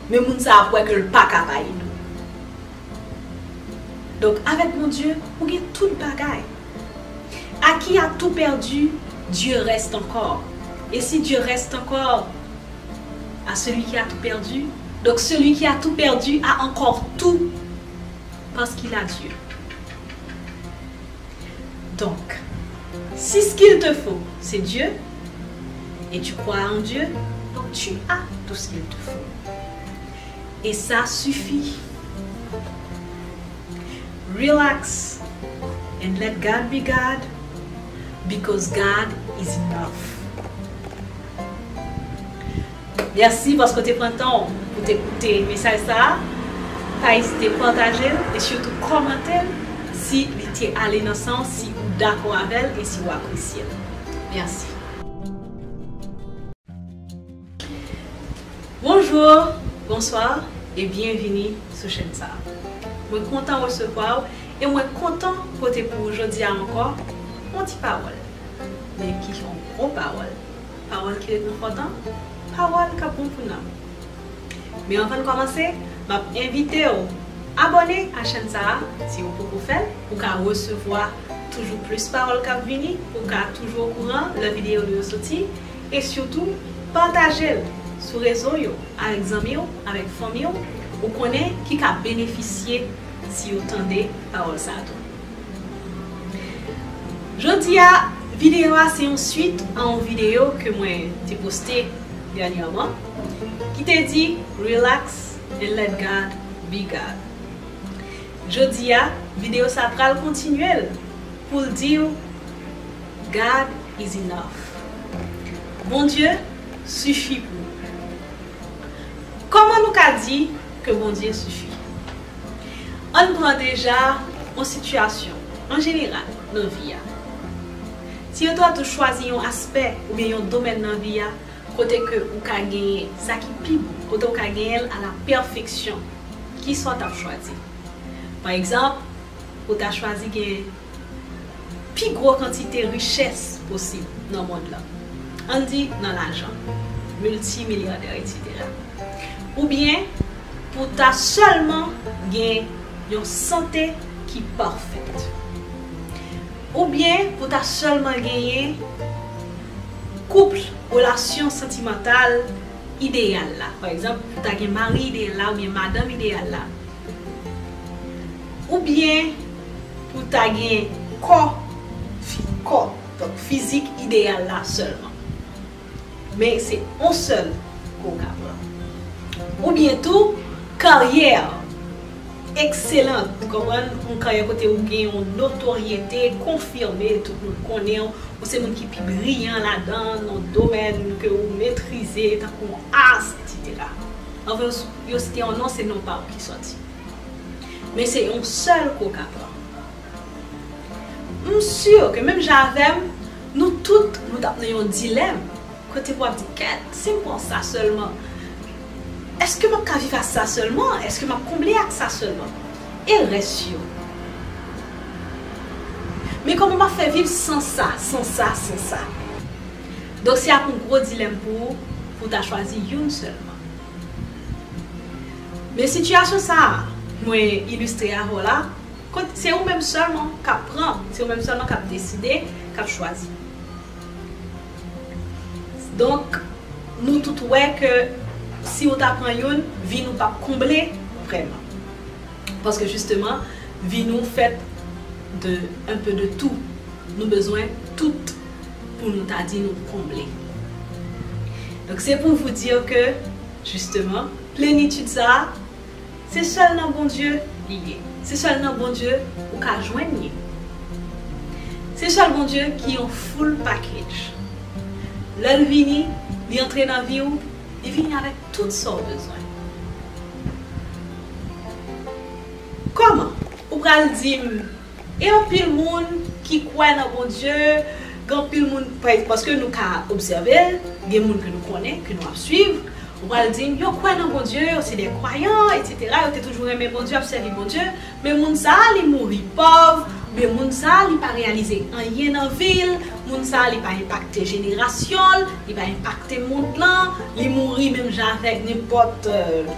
Men moun sa ap wè ke l pa ka bay li. Donk, avèk Bondye, ou gen tout bagay. À qui a tout perdu, Dieu reste encore. Et si Dieu reste encore à celui qui a tout perdu, donc celui qui a tout perdu a encore tout parce qu'il a Dieu. Donc, si ce qu'il te faut, c'est Dieu, et tu crois en Dieu, donc tu as tout ce qu'il te faut. Et ça suffit. Relax and let God be God, because God is enough. Mèsi paske w te pran tan w pou te koute mesaj sa a. Pa ezite pataje l e sitou kòmante l si li te ale nan san w, si ou dakò avè l e si ou apresye l. Mèsi. Bonjou, bonswa e byenvini sou chèn sa a. Mwen kontan resevwa w e mwen kontan pote pou ou jodi a ankò yon ti pawòl, men ki yon gwo pawòl. Pawòl ki rekonfòtan, pawòl k ap bon pou nanm. Men anvan n kòmanse, m ap envite w abòne a chèn sa a, si w poko fè l, pou w ka resevwa toujou plis pawòl k ap vini, pou w ka toujou okouran lè videyo nou yo soti, e sitou, pataje l sou rezo yo, avèk zanmi w, avèk fanmi w, ou konnen ki ka benefisye si yo tande pawòl sa a tou. Jodi a, videyo a se yon swit a yon videyo ke mwen te poste dènyèman, ki te di, Relax and let God be God. Jodi a, videyo sa pral kontinye l pou l di w, God is enough. Bondye sifi pou ou. Kòman nou ka di ke Bondye sifi? Ann pran deja yon sitiyasyon, an jeneral, nan vi a. Si yo ta tou chwazi yon aspè oubyen yon domèn nan vi a, kote ke ou ka genyen sa ki pi bon, kote ou ka genyen l a la pèfeksyon, kisa w t ap chwazi? Pa egzanp, ou ta chwazi gen pi gwo kantite richès posib nan mond lan. Ann di nan lajan, miltimilyadè, etsetera. Oubyen pou ta sèlman gen yon sante ki pafèt. Oubyen pou ta sèlman genyen koup, relasyon santimantal ideyal la. Pa egzanp, pou ta gen mari ideyal la oubyen madanm ideyal la. Oubyen pou ta gen kò, fi, kò, donk fizik ideyal la sèlman. Men se yon sèl ke w ka pran. Oubyen tou, karyè ekselan, konprann, yon karyè kote ou gen yon notoryete konfime, tout moun konnen w, ou se moun ki pi briyan ladan, nan domèn ke ou metrize, tankou as, etsetera. Anvan yo site yon non, se non pa w ki sòti. Men se yon sèl ke w ka pran. M si ke menm jan avè m, nou tout, nou t ap nan yon dilèm. Kote pou w ap di, kèt, si m pran sa sèlman, èske m ap ka viv ak sa sèlman? Èske m ap konble ak sa sèlman? E rès yo? Men kòman m ap fè viv san sa, san sa, san sa? Donk, se ap yon gwo dilèm pou ou, pou w ta chwazi youn sèlman. Men sitiyasyon sa a, mwen ilistre avè w la, kot se ou menm sèlman k ap pran, se ou menm sèlman k ap deside, k ap chwazi. Donk, nou tout wè ke si w ta pran youn, vi nou p ap konble vrèman. Paske jisteman, vi nou fèt de un peu de tout. Nou bezwen tout pou nou ta di nou konble. Donk, se pou vous dire que, jisteman, plenitid sa a, se sèl nan Bondye li ye. Se sèl nan Bondye ou ka jwenn li. Se sèl Bondye ki yon full package. Lè l vini, li antre nan vi w, li vini avèk tout sa w bezwen. Kòman? Ou pral di m, e anpil moun ki kwè nan Bondye, gen anpil moun, pa- paske nou ka obsève l, gen moun ke nou konnen, ke nou ap swiv, ou pral di m, yo kwè nan Bondye, yo se de kwayan, etsetera, yo te toujou renmen Bondye, ap sèvi Bondye, men moun sa a, li mouri pòv, oubyen moun sa a, li pa reyalize anyen nan vi l, moun sa a, li pa enpakte jenerasyon l, li pa enpakte mond lan, li mouri menm jan avèk nenpòt, euh,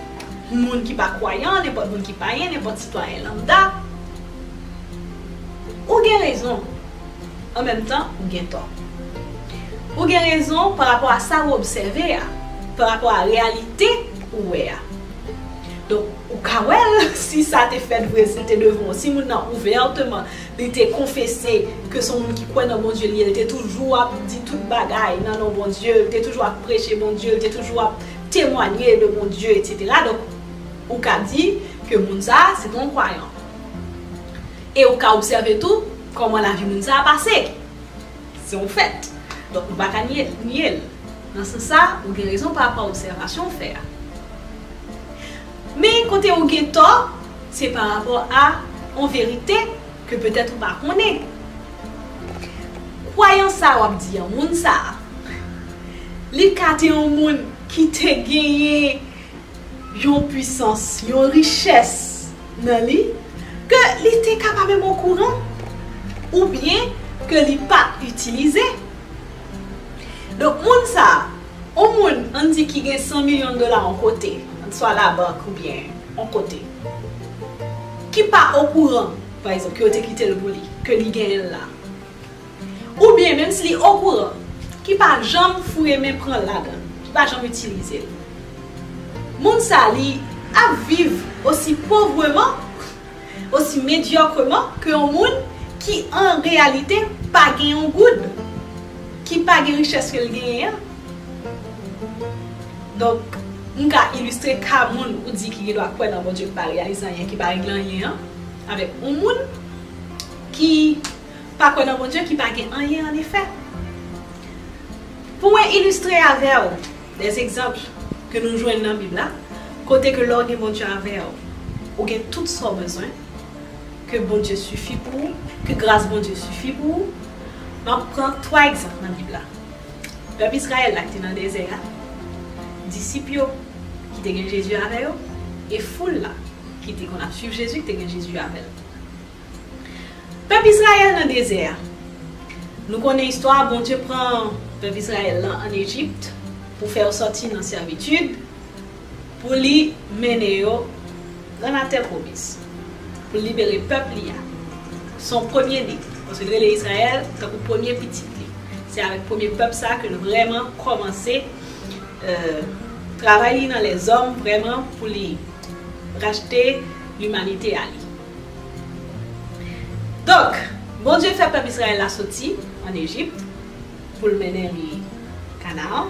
moun ki pa kwayan, nenpòt moun ki payen, nenpòt sitwayen lambda. Ou gen rezon. An menm tan, ou gen tò. Ou gen rezon pa rapò a sa ou obsève a, pa rapò a reyalite ou wè a. Donk, ou ka wè l, si sa te fèt vre, si l te devan w, si moun nan ouvèteman, li te konfese ke se yon moun ki kwè nan Bondye li ye, li te toujou ap di tout bagay nan non Bondye, li te toujou ap preche Bondye, li te toujou ap temwanye de Bondye, etsetera. Donk, ou ka di ke moun sa a, se te yon kwayan. E ou ka obsève tou kòman lavi moun sa a pase. Se yon fèt. Donk, nou pa ka nye, nye l. Nan sans sa, ou gen rezon pa rapò a obsèvasyon w fè a. Men, kote ou gen tò, se pa rapò a yon verite ke petèt ou pa konnen. Kwayan sa a w ap di an, moun sa a, li ka te yon moun ki te genyen yon pwisans, yon richès nan li, ke li te ka pa menm okouran, oubyen ke li pa itilize. Donk, moun sa a, yon moun, ann di ki gen san milyon dola yon kote, swa labank oubyen yon kote, ki pa okouran, pa egzanp, ke yo te kite l pou li, ke li genyen l la. Oubyen, menm si li okouran, ki pa janm foure men pran l ladan l, ki pa janm itilize l. Moun sa, li ap viv osi povreman, osi medyòkreman ke yon moun ki, an reyalite, pa gen yon goud, ki pa gen richès ke l genyen an. Donk, m ka ilistre ka moun ou di ki gendwa kwè nan Bondye, ki pa reyalize anyen, ki pa regle anyen an, avèk yon moun ki pa kwè nan Bondye, ki pa gen anyen an efè. Pou mwen ilistre avè w des egzanp ke nou jwenn nan Bib la, kote ke lè w gen Bondye avè w, ou gen tout sa w bezwen, ke Bondye sifi pou ou, ke gras Bondye sifi pou ou. M ap pran twa egzanp nan Bib la. Pèp Izrayèl la ki te nan dezè a, disip yo ki te gen Jezi avè yo, e foul la ki te konn ap swiv Jezi, ki te gen Jezi avè l. Pèp Izrayèl nan dezè a. Nou konnen istwa a, Bondye pran pèp Izrayèl lan ann Ejip pou fè yo sòti nan sèvitid, pou li mennen yo nan latè pwomiz, pou l libere pèp li a. Se yon premye ne, paske l rele Izrayèl tankou premye pitit li. Se avèk premye pèp sa a ke l vrèman kòmanse, euh, travay li nan lèzòm, vrèman pou li rachte limanite a li. Donk, Bondye fè pèp Izrayèl la soti ann Ejip pou l mennen li Kanaan.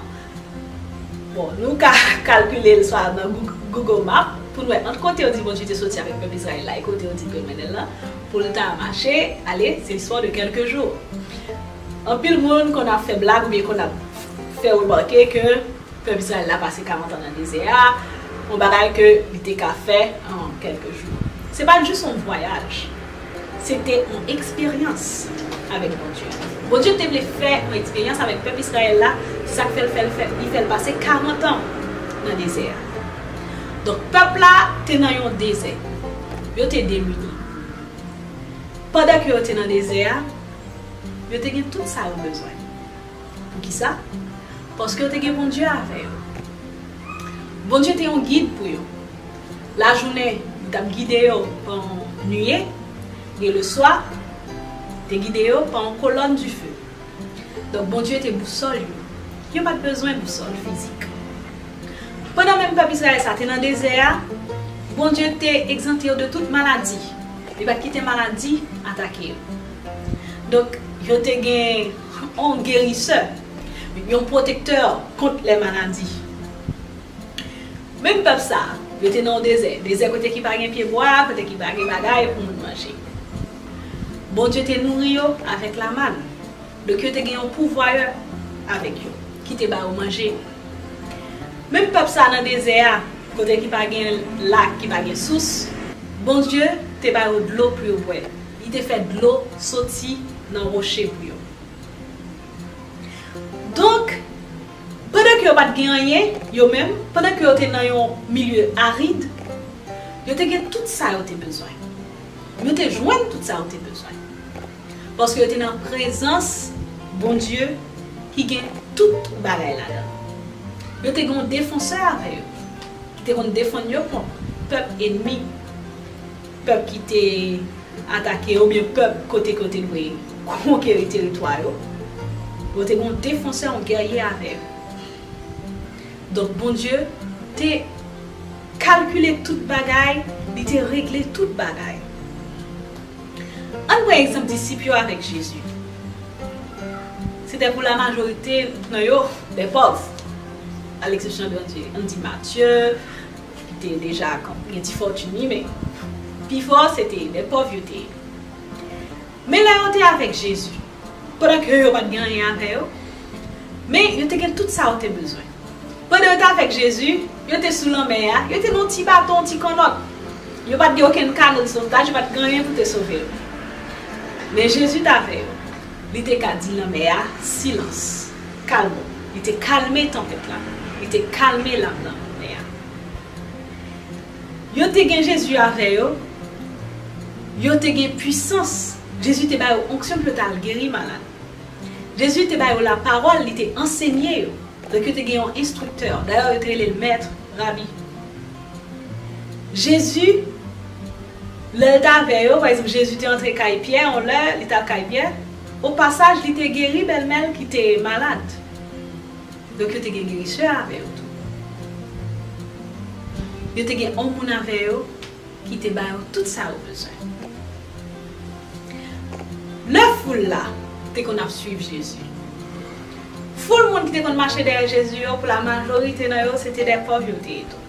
Bon, nou ka kalkile l swa nan Goog-, Google Map pou n wè ant kote yo di Bondye te soti avèk pèp Izrayèl la e kote yo di pou l mennen l lan, pou l ta mache, ale, c'est l'histoire de quelques jours. Anpil moun konn ap fè blag oubyen konn ap fè remake ke pèp Izrayèl la pase karant an nan dezè a, yon bagay ke li te ka fè an kèlke jou. Se pa t jis yon vwayaj. Se te yon eksperyans avèk Bondye. Bondye te vle fè yon eksperyans avèk pèp Izrayèl la, se sa k fè l fè l fè, li fè l pase karant an nan dezè a. Donk, pèp la te nan yon dezè. Yo te demini. Pandan ke yo te nan dezè a, yo te gen tout sa yo bezwen. Poukisa? Paske yo te gen Bondye avè yo. Bondye te yon gid pou yo. Lajounen, li t ap gide yo pa yon niye, e leswa, li te gide yo pa yon kolòn dife. Donk, Bondye te bousòl yo. Yo pa t bezwen bousòl fizik. Pandan menm pèp Izrayèl sa te nan dezè a, Bondye te egzante yo de tout maladi. Li pa t kite maladi atake yo. Donk, yo te gen yon gerisè, yon pwotektè kont lè maladi. Menm pèp sa, yo te nan yon dezè. Dezè kote ki pa gen pyebwa, kote ki pa gen bagay pou moun manje. Bondye te nouri yo avèk lamann. Donk, yo te gen yon pouvwayè avèk yo, ki te ba yo manje. Menm pèp sa nan dezè a, kote ki pa gen lak, ki pa gen sous, Bondye te ba yo dlo pou yo bwè. Li te fè dlo soti nan woche pou yo. Donk, pandan ke yo pa t gen anyen, yo menm, pandan ke yo te nan yon milye arid, yo te gen tout sa yo te bezwen. Yo te jwenn tout sa yo te bezwen. Paske yo te nan prezans Bondye ki gen tout bagay ladan l. Yo te gen yon defansè avè yo, ki te konn defann yo kont pèp enmi, pèp ki te atake yo, oubyen pèp kote ke yo te dwe konkeri teritwa yo. Yo te gen yon defansè, yon gèrye avè yo. Donk, Bondye te kalkile tout bagay, li te regle tout bagay. Ann pran egzanp disip yo avèk Jezi. Se te pou la majorite nan yo, de pòv, à l'exception de Dieu. Ann di Matye, ki te deja gen ti fòtin li, men pifò se te de pòv yo te ye. Men lè yo te avèk Jezi, pandan ke yo pa t gen anyen avè yo, men yo te gen tout sa yo te bezwen. Pandan yo te avèk Jezi, yo te sou lanmè a, yo te nan yon ti bato, yon ti kannòt. Yo pa t gen okenn kano de sotaj, yo pa t gen anyen pou te sove yo. Men Jezi t avè yo. Li te ka di lanmè a, "Silans, kalme w." Li te kalme tanpèt la. Li te kalme lam nan lanmè a. Yo te gen Jezi avè yo. Yo te gen pwisans. Jezi te ba yo onksyon pou yo t al geri malad. Jezi te ba yo lapawòl, li te ansenye yo. Donk, yo te gen yon enstriktè. Dayè, yo te rele l mèt, rabi. Jezi, lè l t avè yo, pa egzanp, Jezi te antre kay Pyè, yon lè, li t al kay Pyè. O pasaj, li te geri bèlmè l ki te malad. Donk, yo te gen gerisè avè yo tou. Yo te gen yon moun avè yo ki te ba yo tout sa yo bezwen. Lè foul la te konn ap swiv Jezi, foul moun ki te konn mache dèyè Jezi yo, pou la majorite nan yo, se te de pòv yo te ye tou.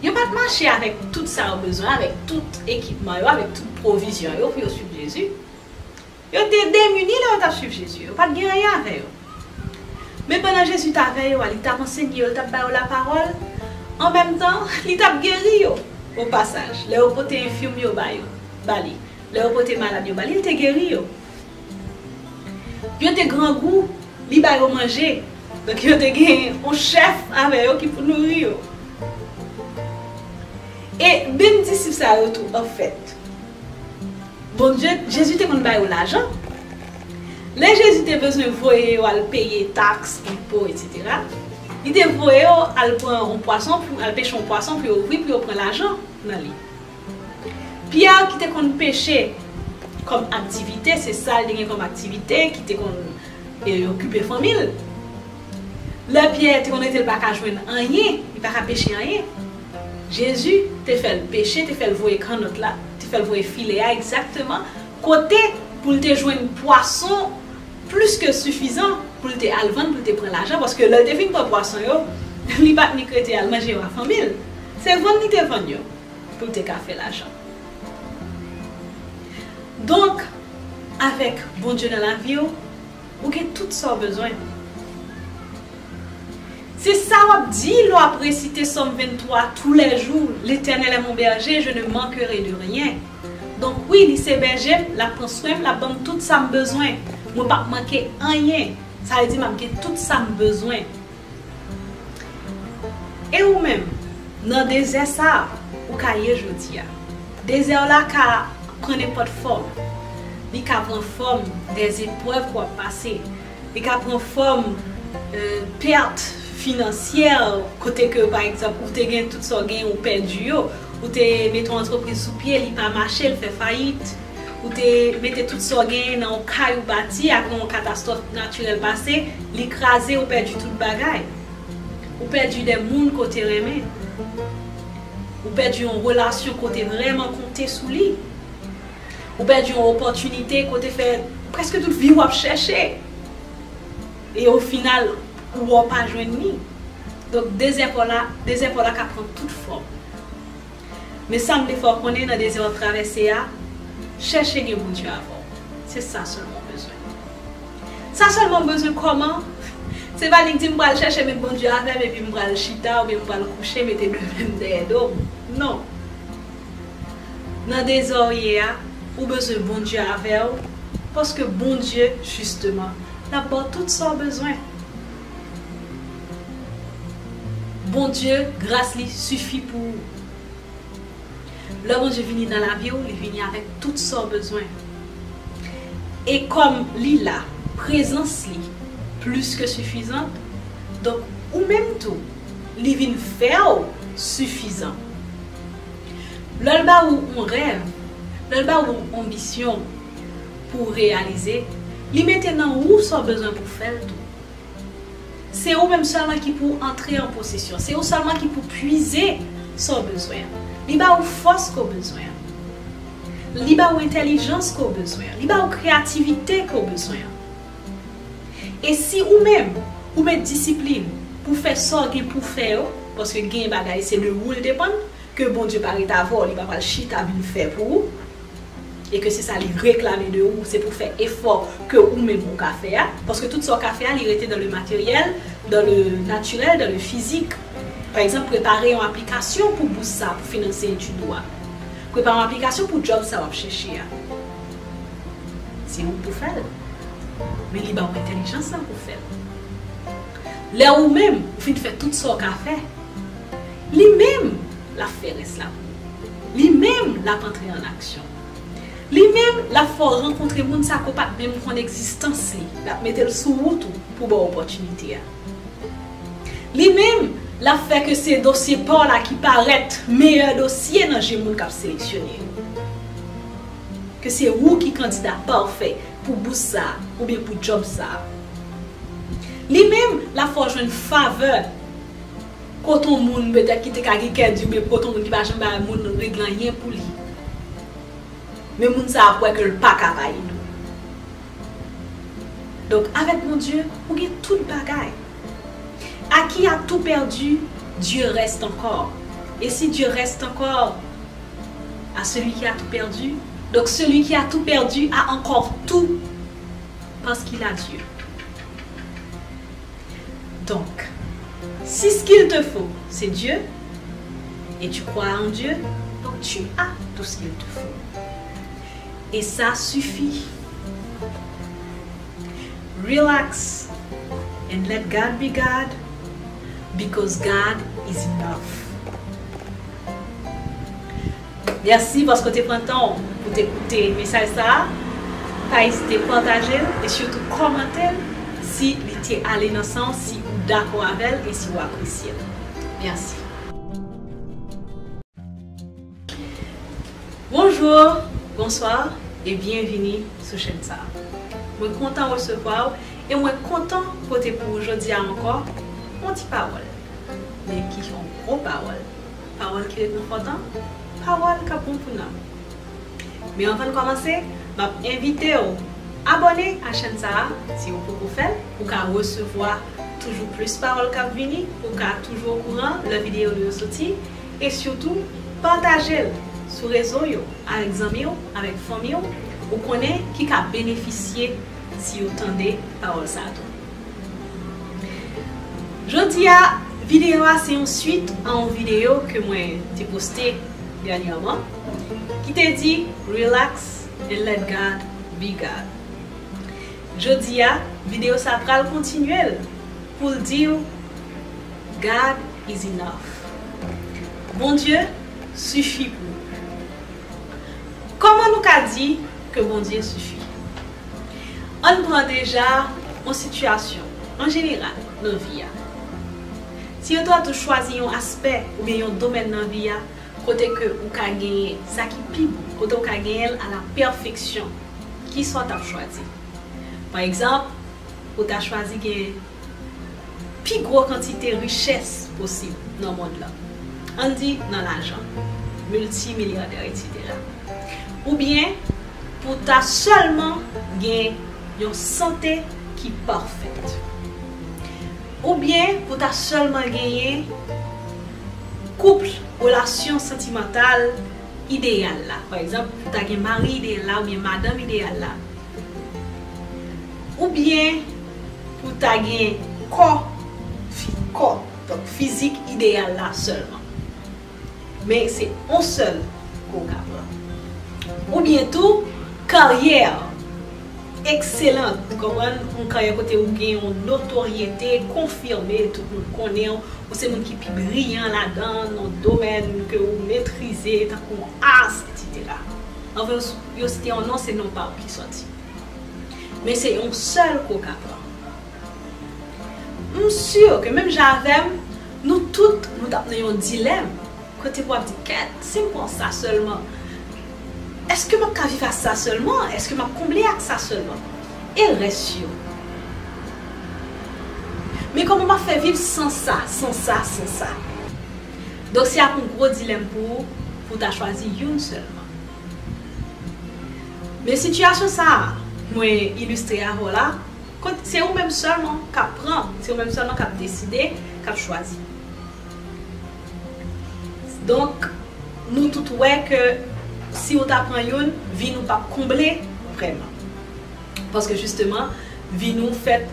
Yo pa t mache avèk tout sa yo bezwen, avèk tout ekipman yo, avèk tout pwovizyon yo pou yo swiv Jezi. Yo te demini lè yo t ap swiv Jezi. Yo pa t gen anyen avè yo. Men pandan Jezi t avè yo a, li t ap ansenye yo, li t ap ba yo lapawòl. An menm tan, li t ap geri yo. O pasaj, lè yo pote enfim yo ba yo, ba li, lè yo pote malad yo ba li, li te geri yo. Yo te grangou, li ba yo manje. Donk, yo te gen yon chèf avè yo ki pou nouri yo. E menm disip sa yo tou, anfèt, Bondye, Jezi te konn ba yo lajan. Lè Jezi te bezwen voye yo al peye taks, enpo, etsetera, li te voye yo al pran yon pwason, pou al peche yon pwason pou yo ouvri, pou yo pran lajan nan li. Pyè ki te konn peche kòm aktivite, se sa l te gen kòm aktivite, ki te konn, e, okipe fanmi l. Lè Pyè te konn rete, l pa ka jwenn anyen, li pa ka peche anyen. Jezi te fè l peche, te fè l voye kannòt la, te fè l voye filè a egzakteman kote pou l te jwenn pwason plis ke sifizan pou l te al vann, pou l te pran lajan, paske lè l te fin pran pwason yo, li pa t nik rete al manje yo a fanmi l. Se vann li te vann yo pou l te ka fè lajan. Donk, avèk Bondye nan lavi w, ou gen tout sa w bezwen. Se sa w ap di lè w ap resite Sòm venntwa toulèjou, L'Éternel est mon berger, je ne manquerai de rien. Donk wi, li se bèje m, l ap pran swen m, l ap ban m tout sa m bezwen. Mwen p ap manke anyen. Sa vle di m ap gen tout sa m bezwen. E ou menm, nan dezè sa a, ou ka ye jodi a. Dezè w la ka pran nenpòt fòm. Li ka pran fòm dèzeprèv ke w ap pase. Li ka pran fòm, euh, pèt finansyè, kote ke, pa egzanp, ou te gen tout sa w genyen, ou pèdi yo. Ou te mete yon antrepriz sou pye, li pa mache, l fè fayit. Ou te mete tout sa w genyen nan yon kay ou bati, apre yon katastwòf natirèl pase, li kraze, ou pèdi tout bagay. Ou pèdi de moun ke w te renmen. Ou pèdi yon relasyon ke w te vrèman konte sou li. Ou pèdi yon opòtinite ke w te fè prèske tout vi w ap chèche. E o final, ou wè w pa jwenn li. Donk, dezè pa w la, dezè pa w la ka pran tout fòm. Men sa m vle fè w konnen nan dezè w ap travèse a, chèche gen Bondye avè w. Se sa sèlman w bezwen. Sa sèlman m bezwen kòman? Se pa li k di m pral chèche met Bondye avè m epi m pral chita oubyen m pral kouche mete de men m dèyè do m. Non. Nan dezè w ye a, ou bezwen Bondye avè w, paske Bondye, jisteman, l ap ba w tout sa w bezwen. Bondye, gras li sifi pou ou. Lè Bondye vini nan lavi w, li vini avèk tout sa w bezwen. E kòm li la, prezans li plis ke sifizan, donk ou menm tou, li vin fè w sifizan. Lè l ba ou yon rèv, lè l ba ou yon anbisyon pou w reyalize, li mete nan ou sa w bezwen pou w fè l tou. Se ou menm sèlman ki pou antre an posesyon. Se ou sèlman ki pou pwize sa w bezwen an. Li ba ou fòs ke w bezwen an. Li ba ou entèlijans ke w bezwen an. Li ba ou kreyativite ke w bezwen an. E si ou menm, ou met disiplin pou fè sa w gen pou fè yo, paske gen bagay se de ou l depann, ke Bondye pa ret avè w, li pa pral chita vin fè pou ou, e ke se sa li reklame de ou, se pou fè efò ke ou menm ou ka fè a, paske tout sa w ka fè a, li rete dans le matériel, dans le naturel, dans le physique. Pa egzanp, prepare yon aplikasyon pou bous sa, pou finanse etid ou a. Prepare yon aplikasyon pou djòb sa w ap chèche a. Se ou pou fè l. Men li ba w entèlijans lan pou fè l. Lè ou menm, ou fin fè tout sa w ka fè, li menm, l ap fè rès la pou ou. Li menm, l ap antre an aksyon. Li menm, l ap fè w rankontre moun sa ke w pa t menm konn egzistans li. L ap mete l sou wout ou pou ba w opòtinite a. Li menm, l ap fè ke se dosye pa w la ki parèt meyè dosye nan je moun k ap seleksyone yo. Ke se ou ki kandida pafè pou bous sa a, oubyen pou djòb sa a. Li menm, l ap fè w jwenn favè kote yon moun petèt ki te ka gen kè di, oubyen kote yon moun ki pa janm bay moun regle anyen pou li. Men moun sa ap wè ke l pa ka bay li. Donk, avèk Bondye, ou gen tout bagay. À qui a tout perdu, Dieu reste encore. Et si Dieu reste encore à celui qui a tout perdu, donc celui qui a tout perdu a encore tout parce qu'il a Dieu. Donc, si ce qu'il te faut, c'est Dieu, et tu crois en Dieu, donc tu as tout ce qu'il te faut. Et ça suffit. Relax and let God be God, because God is enough. Mèsi paske w te pran tan w pou te koute mesaj sa a. Pa ezite pataje l e sitou kòmante l si li te ale nan san w, si ou dakò avè l e si ou apresye l. Mèsi. Bonjou, bonswa e byenvini sou chèn sa a. Mwen kontan resevwa w e mwen kontan pote pou ou jodi a ankò yon ti pawòl, men ki yon gwo pawòl. Pawòl ki rekonfòtan, pawòl k ap bon pou nanm. Men anvan n kòmanse, m ap envite w abòne a chèn sa a, si w poko fè l, pou w ka resevwa toujou plis pawòl k ap vini, pou w ka toujou okouran lè videyo nou yo soti, e sitou, pataje l sou rezo yo avèk zanmi w, avèk fanmi w, ou konnen ki ka benefisye si yo tande pawòl sa a tou. Jodi a, videyo a se yon swit a yon videyo ke mwen te poste dènyèman ki te di Relax and let God be God. Jodi a, videyo sa pral kontinye l pou l di w God is enough. Bondye sifi pou ou. Kòman nou ka di ke Bondye sifi? Ann pran deja yon sitiyasyon an jeneral nan vi a. Si yo ta tou chwazi yon aspè oubyen yon domèn nan vi a kote ke ou ka genyen sa ki pi bon, kote ou ka genyen l a la pèfeksyon, kisa w t ap chwazi? Pa egzanp, ou ta chwazi gen pi gwo kantite richès posib nan mond lan. Ann di nan lajan, miltimilyadè, etsetera. Oubyen pou ta sèlman gen yon sante ki pafèt. Oubyen pou ta sèlman genyen koup, relasyon santimantal ideyal la. Pa egzanp, pou ta gen mari ideyal la oubyen madanm ideyal la. Oubyen pou ta gen kò, fi, kò, donk fizik ideyal la sèlman. Men se yon sèl ke w ka pran. Oubyen tou, karyè ekselan, ou konprann, yon karyè kote ou gen yon notoryete konfime, tout moun konnen w, ou se moun ki pi briyan ladan, nan domèn ke ou metrize, tankou as, etsetera. Anfen, yo site yon non, se non pa ou ki sòti. Men se yon sèl ke w ka pran. M si ke menm jan avè m, nou tout, nou t ap nan yon dilèm. Kote pou w ap di, kèt, si m pran sa sèlman, èske m ap ka viv ak sa sèlman? Èske m ap konble ak sa sèlman? E rès yo? Men kòman m ap fè viv san sa, san sa, san sa? Donk, se ap yon gwo dilèm pou ou, pou w ta chwazi youn sèlman. Men sitiyasyon sa a, mwen ilistre avè w la, kot se ou menm sèlman k ap pran, se ou menm sèlman k ap deside, k ap chwazi. Donk, nou tout wè ke si ou ta pran youn, vi nou p ap konble vrèman. Paske jisteman, vi nou fèt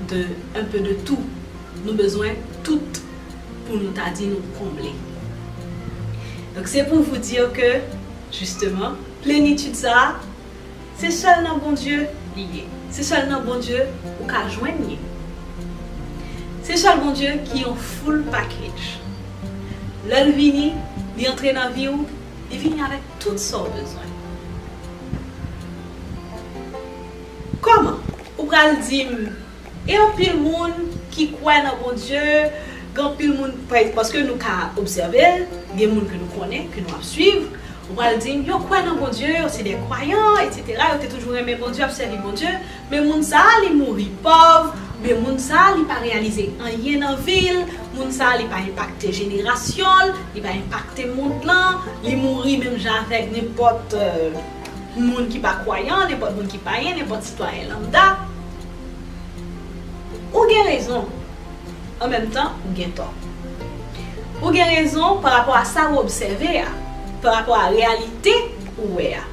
de un peu de tout. Nou bezwen tout pou nou ta di nou konble. Donk, se pou vous dire que, jisteman, plenitid sa a, se sèl nan Bondye li ye. Se sèl nan Bondye ou ka jwenn li. Se sèl Bondye ki yon full package. Lè l vini, li antre nan vi w, li vini avèk tout sa w bezwen. Kòman? Ou pral di m, e anpil moun ki kwè nan Bondye, gen anpil moun, pa- paske nou ka obsève l, gen moun ke nou konnen, ke nou ap swiv, ou pral di m, yo kwè nan Bondye, yo se de kwayan, etsetera, yo te toujou renmen Bondye, ap sèvi Bondye, men moun sa a, li mouri pòv, men moun sa a, li pa reyalize anyen nan vi l, moun sa a, li pa enpakte jenerasyon l, li pa enpakte mond lan, li mouri menm jan avèk nenpòt, euh, moun ki pa kwayan, nenpòt moun ki payen, nenpòt sitwayen lambda. Ou gen rezon. An menm tan, ou gen tò. Ou gen rezon pa rapò a sa ou obsève a, pa rapò a reyalite ou wè a.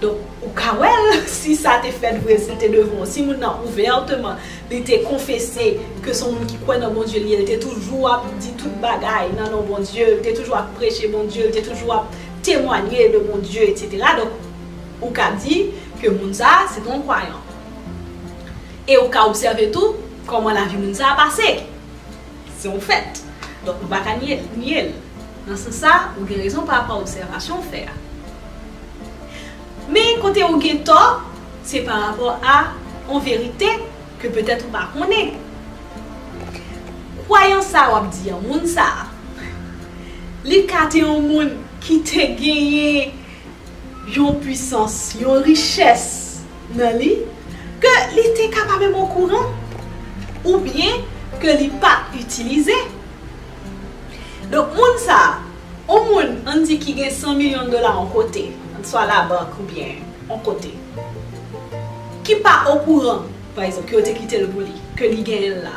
Donk, ou ka wè l, si sa te fèt vre, si l te devan w, si moun nan ouvèteman, li te konfese ke se yon moun ki kwè nan Bondye li ye, li te toujou ap di tout bagay nan non Bondye, li te toujou ap preche Bondye, li te toujou ap temwanye de Bondye, etsetera. Donk, ou ka di ke moun sa a, se te yon kwayan. E ou ka obsève tou kòman lavi moun sa a pase. Se yon fèt. Donk, nou pa ka nye, nye l. Nan sans sa, ou gen rezon pa rapò a obsèvasyon w fè a. Men kote ou gen tò, se pa rapò a yon verite ke petèt ou pa konnen. Kwayans sa a w ap di an, moun sa a, li ka te yon moun ki te genyen yon pwisans, yon richès nan li ke li te ka pa menm okouran, oubyen ke li pa itilize. Donk, moun sa a, yon moun, ann di ki gen san milyon dola yon kote, swa labank oubyen yon kote, ki pa okouran, pa egzanp, ke yo te kite l pou li, ke li genyen l la.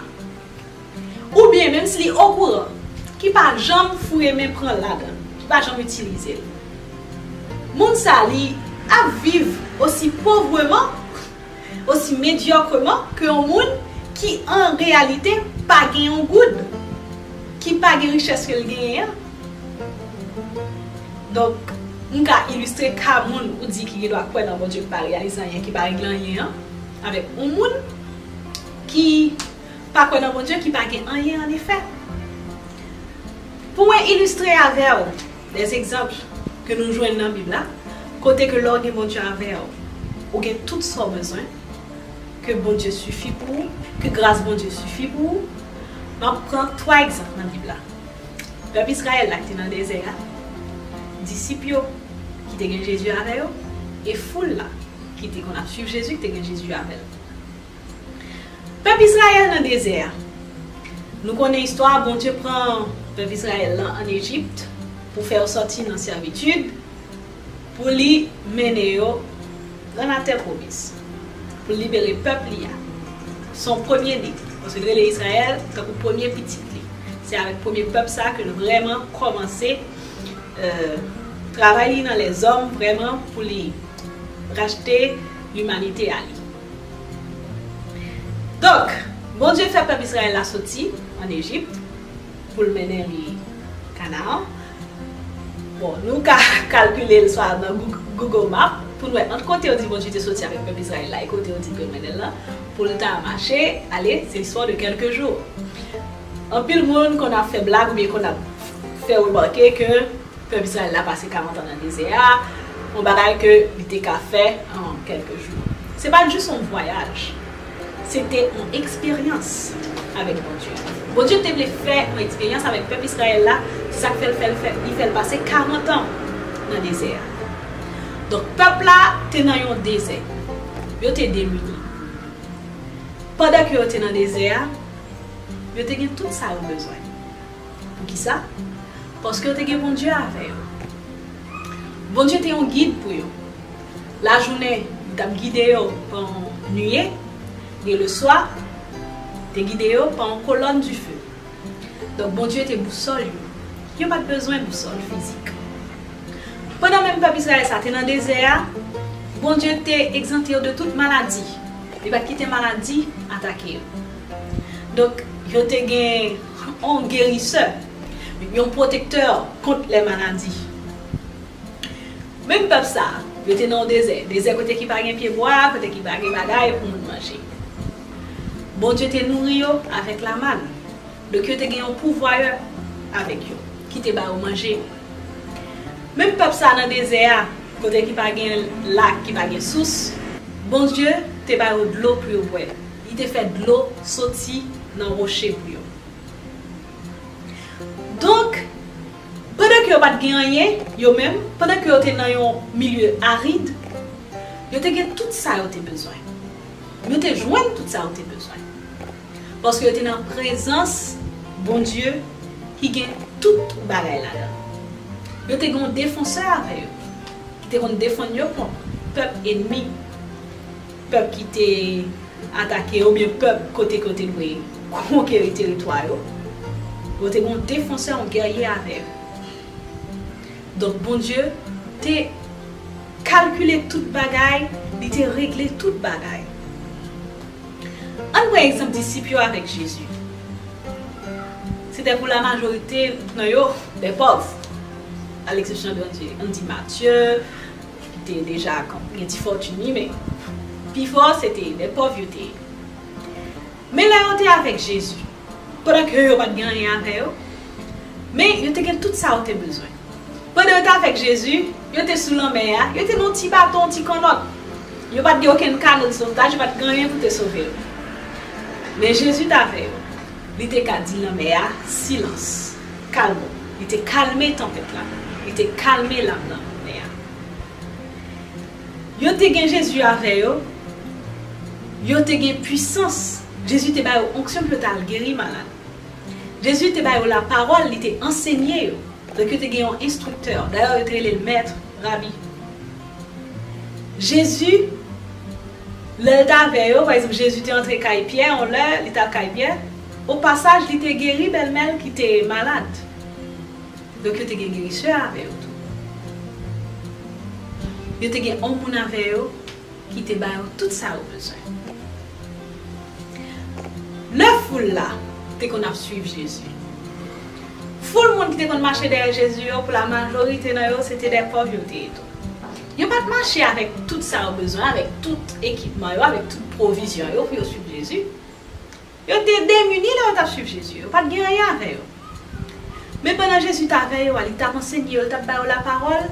Oubyen, menm si li okouran, ki pa janm foure men pran ladan l, ki pa janm itilize l. Moun sa, li ap viv osi povreman, osi medyokreman ke yon moun ki an reyalite pa gen yon goud, ki pa gen richès ke l genyen an. Donk, m ka ilistre ka moun ou di ki gendwa kwè nan Bondye, ki pa reyalize anyen, ki pa regle anyen an, avèk yon moun ki pa kwè nan Bondye, ki pa gen anyen an efè. Pou mwen ilistre avè w de egzanp ke nou jwenn nan Bib la, kote ke lè w gen Bondye avè w, ou gen tout sa w bezwen, ke Bondye sifi pou ou, ke gras Bondye sifi pou ou. M ap pran twa egzanp nan Bib la. Pèp Izrayèl la ki te nan dezè a, disip yo ki te gen Jezi avè yo, e foul la ki te konn ap swiv Jezi, ki te gen Jezi avè l. Pèp Izrayèl nan dezè a. Nou konnen istwa a, Bondye pran pèp Izrayèl lan ann Ejip pou fè yo sòti nan sèvitid, pou li mennen yo nan latè pwomiz, pou l libere pèp li a. Se yon premye li, paske l rele Izrayèl tankou premye pitit li. Se avèk premye pèp sa a ke l vrèman kòmanse, euh, travay li nan lèzòm, vrèman pou li rachte limanite a li. Donk, Bondye fè pèp Izrayèl la soti ann Ejip pou l mennen li Kanaan. Bon, nou ka kalkile l swa nan Goog-, Google Map pou n wè ant kote yo di Bondye te soti avèk pèp Izrayèl la e kote yo di ke l mennen l lan, pou l ta mache ale, c'est l'histoire de quelques jours. Anpil moun konn ap fè blag oubyen konn ap fè remake ke pèp Izrayèl la pase karant an nan dezè a, yon bagay ke li te ka fè an kèlke jou. Se pa t jis yon vwayaj, se te yon eksperyans avèk Bondye. Bondye te vle fè yon eksperyans avèk pèp Izrayèl la, se sa k fè l, fè l, fè, li fè l pase karant an nan dezè a. Donk, pèp la te nan yon dezè. Yo te demini. Pandan ke yo te nan dezè a, yo te gen tout sa yo bezwen. Poukisa? Paske yo te gen Bondye avè yo. Bondye te yon gid pou yo. Lajounen, li t ap gide yo pa yon niye, e leswa, te gide yo pa yon kolòn dife. Donk, Bondye te bousòl yo. Yo pa t bezwen bousòl fizik. Pandan menm pèp Izrayèl sa te nan dezè a, Bondye te egzante yo de tout maladi. Li pa t kite maladi atake yo. Donk, yo te gen yon gerisè, yon pwotektè kont lè maladi. Menm pèp sa a, yo te nan yon dezè, dezè kote ki pa gen pyebwa, kote ki pa gen bagay pou moun manje. Bondye te nouri yo avèk lamann. Donk, yo te gen yon pouvwayè avèk yo, ki te ba yo manje. Menm pèp sa a nan dezè a, kote ki pa gen lak, ki pa gen sous, Bondye te ba yo dlo pou yo bwè. Li te fè dlo soti nan woche pou yo. Donk, pandan ke yo pa t gen anyen, yo menm, pandan ke yo te nan yon milye arid, yo te gen tout sa yo te bezwen. Yo te jwenn tout sa yo te bezwen. Paske yo te nan prezans Bondye ki gen tout bagay ladan. Yo te gen yon defansè avè yo, ki te konn defann yo kont pèp enmi, pèp ki te atake yo, oubyen pèp kote ke yo te dwe konkeri teritwa yo. Yo te gen yon defansè, yon gèrye avè yo. Donk, Bondye te kalkile tout bagay, li te regle tout bagay. Ann pran egzanp disip yo avèk Jezi. C'était pour la majorité nan yo des pauvres, à l'exception de, ann di, Matye, ki te deja gen ti fòtin li, men pifò se te des pauvres yo te ye. Men lè yo te avèk Jezi, pandan ke yo pa t gen anyen avè yo, men yo te gen tout sa yo te bezwen. Pandan yo te avèk Jezi, yo te sou lanmè a, yo te nan yon ti bato, yon ti kannòt. Yo pa t gen okenn kano de sotaj, yo pa t gen anyen pou te sove yo. Men Jezi t avè yo. Li te ka di lanmè a, "Silans, kalme." Li te kalme tanpèt la. Li te kalme lam nan lanmè a. Yo te gen Jezi avè yo. Yo te gen pwisans. Jezi te ba yo onksyon pou yo t al geri malad. Jezi te ba yo lapawòl, li te ansenye yo. Donk, yo te gen yon enstriktè. Dayè, yo te rele l mèt, rabi. Jezi, lè l t avè yo, pa egzanp, Jezi te antre kay Pyè, yon lè, li t al kay Pyè, o pasaj, li te geri bèlmè l ki te malad. Donk, yo te gen gerisè avè yo tou. Yo te gen yon moun avè yo ki te ba yo tout sa yo bezwen. Foul la te konn ap swiv Jezi. Foul moun ki te konn mache dèyè Jezi yo, pou la majorite nan yo, se te dè pòv yo te ye tou. Yo pa t mache avèk tout sa yo bezwen, avèk tout ekipman yo, avèk tout pwovizyon yo pou yo swiv Jezi. Yo te demini lè yo t ap swiv Jezi. Yo pa t gen anyen avè yo. Men pandan Jezi t avè yo a, li t ap ansenye yo, li t ap ba yo lapawòl.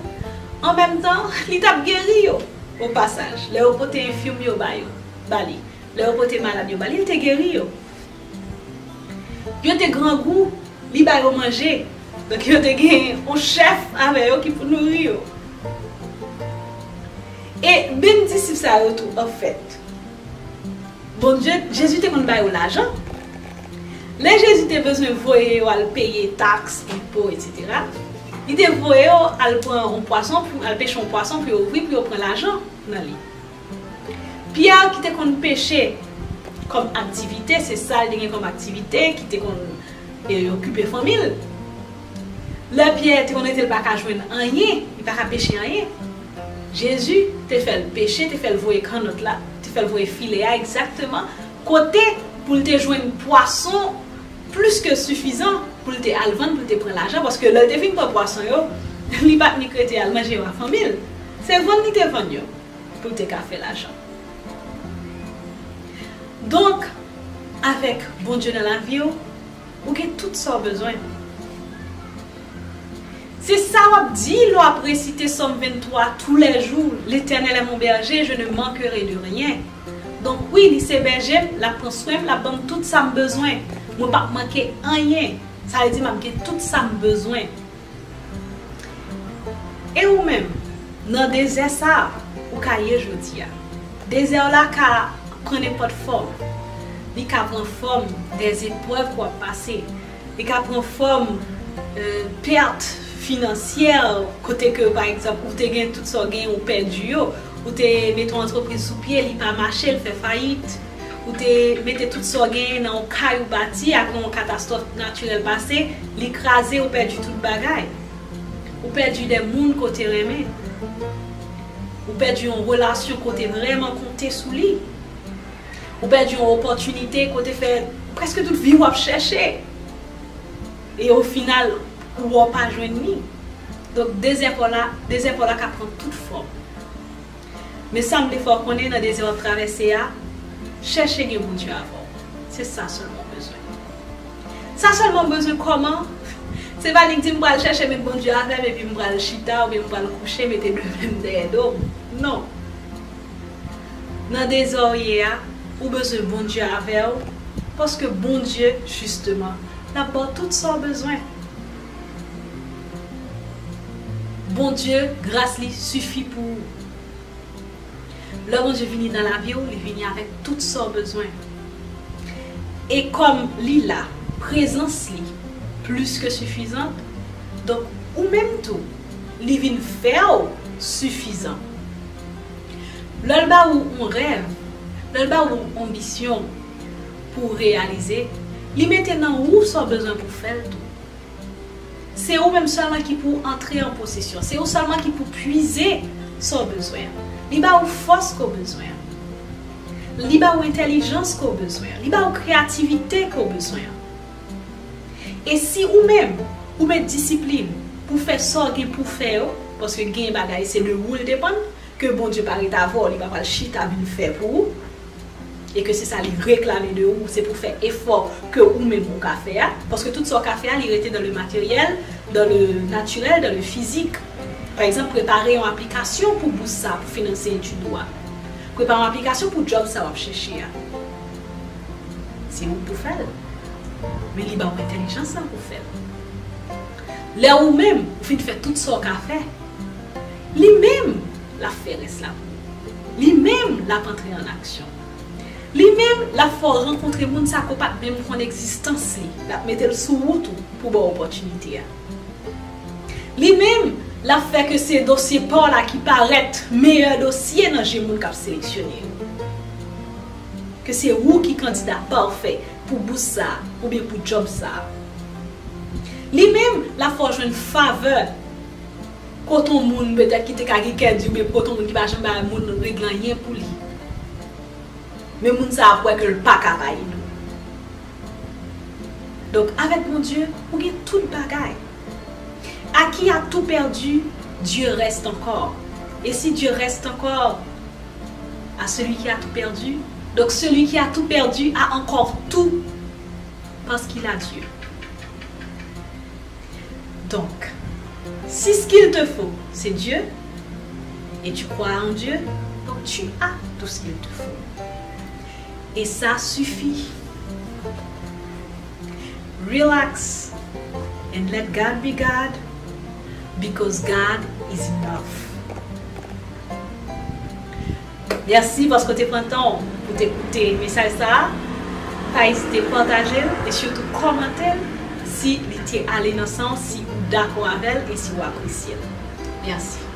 An menm tan, li t ap geri yo. O pasaj, lè yo pote enfim yo ba yo, ba li, lè yo pote malad yo ba li, li te geri yo. Yo te grangou, li ba yo manje. Donk, yo te gen yon chèf avè yo ki pou nouri yo. E menm disip sa yo tou, anfèt, Bondye, Jezi te konn ba yo lajan. Lè Jezi te bezwen voye yo al peye taks, enpo, etsetera, li te voye yo al pran yon pwason, pou al peche yon pwason pou yo ouvri, pou yo pran lajan nan li. Pyè ki te konn peche kòm aktivite, se sa l te gen kòm aktivite ki te konn, e, okipe fanmi l. Lè Pyè te konn rete, l pa ka jwenn anyen, li pa ka peche anyen. Jezi te fè l peche, te fè l voye kannòt la, te fè l voye filè a egzakteman kote pou l te jwenn pwason plis ke sifizan pou l te al vann, pou l te pran lajan, paske lè l te fin pran pwason yo, li pa t nik rete al manje yo a fanmi l. Se vann li te vann yo pou l te ka fè lajan. Donk, avèk Bondye nan lavi w, ou gen tout sa w bezwen. Se sa w ap di lè w ap resite Sòm venntwa toulèjou, L'Éternel est mon berger, je ne manquerai de rien. Donk, wi, li se bèje m, l ap pran swen m, l ap ban m tout sa m bezwen. Mwen p ap manke anyen. Sa vle di m ap gen tout sa m bezwen. E ou menm, nan dezè sa a, ou ka ye jodi a. Dezè w la ka pran nenpòt fòm. Li ka pran fòm dè zeprèv ke w ap pase. Li ka pran fòm, e, pèt finansyè, kote ke, pa egzanp, ou te gen tout sa w genyen, ou pèdi yo. Ou te mete yon antrepriz sou pye, li pa mache, l fè fayit. Ou te mete tout sa w genyen nan yon kay ou bati, apre yon katastwòf natirèl pase, li kraze, ou pèdi tout bagay. Ou pèdi de moun ke w te renmen. Ou pèdi yon relasyon ke w te vrèman konte sou li. Ou pèdi yon opòtinite ke w te fè prèske tout vi w ap chèche. E o final, ou wè w pa jwenn li. Donk, dezè pa w la, dezè pa w la ka pran tout fòm. Men sa m vle fè w konnen nan dezè w ap travèse a, chèche gen Bondye avè w. Se sa sèlman w bezwen. Sa sèlman w bezwen kòman? Se pa nik di m pral chèche met Bondye avè m epi m pral chita oubyen m pral kouche mete de men m dèyè do m. Non. Nan dezè w ye a, ou bezwen Bondye avè w, paske Bondye, jisteman, l ap ba w tout sa w bezwen. Bondye, gras li sifi pou ou. Lè Bondye vini nan lavi w, li vini avèk tout sa w bezwen. E kòm li la, prezans li plis ke sifizan, donk ou menm tou, li vin fè w sifizan. Lè l ba ou yon rèv, lè l ba ou yon anbisyon pou w reyalize, li mete nan ou sa w bezwen pou w fè l tou. Se ou menm sèlman ki pou antre an posesyon. Se ou sèlman ki pou pwize sa w bezwen an. Li ba ou fòs ke w bezwen an. Li ba ou entèlijans ke w bezwen an. Li ba ou kreyativite ke w bezwen an. E si ou menm, ou met disiplin pou fè sa w gen pou fè yo, paske gen bagay se de ou l depann, ke Bondye pa ret avè w, li pa pral chita vin fè pou ou, e ke se sa li reklame de ou, se pou fè efò ke ou menm ou ka fè a, paske tout sa w ka fè a, li rete dans le matériel, dans le naturel, dans le physique. Pa egzanp, prepare yon aplikasyon pou bous sa, pou finanse etid ou a. Prepare yon aplikasyon pou djòb sa w ap chèche a. Se ou pou fè l. Men li ba w entèlijans la pou fè l. Lè ou menm, ou fin fè tout sa w ka fè, li menm, l ap fè rès la pou ou. Li menm, l ap antre an aksyon. Li menm, l ap fè w rankontre moun sa ke w pa t menm konn egzistans li. L ap mete l sou wout ou pou ba w opòtinite a. Li menm, l ap fè ke se dosye pa w la ki parèt meyè dosye nan je moun k ap seleksyone yo. Ke se ou ki kandida pafè pou bous sa a, oubyen pou djòb sa a. Li menm, l ap fè w jwenn favè kote yon moun petèt ki te ka gen kè di, oubyen kote yon moun ki pa janm bay moun regle anyen pou li. Men moun sa a ap wè ke l pa ka bay nou. Donk, avèk Bondye, ou gen tout bagay. À qui a tout perdu, Dieu reste encore. Et si Dieu reste encore, à celui qui a tout perdu, donc celui qui a tout perdu a encore tout parce qu'il a Dieu. Donc, si ce qu'il te faut, c'est Dieu, et tu crois en Dieu, donc tu as tout ce qu'il te faut. Et ça suffit. Relax and let God be God, because God is enough. Mèsi paske w te pran tan w pou te koute mesaj sa a. Pa ezite pataje l e sitou kòmante l si li te ale nan san w, si ou dakò avè l e si w apresye l. Mèsi.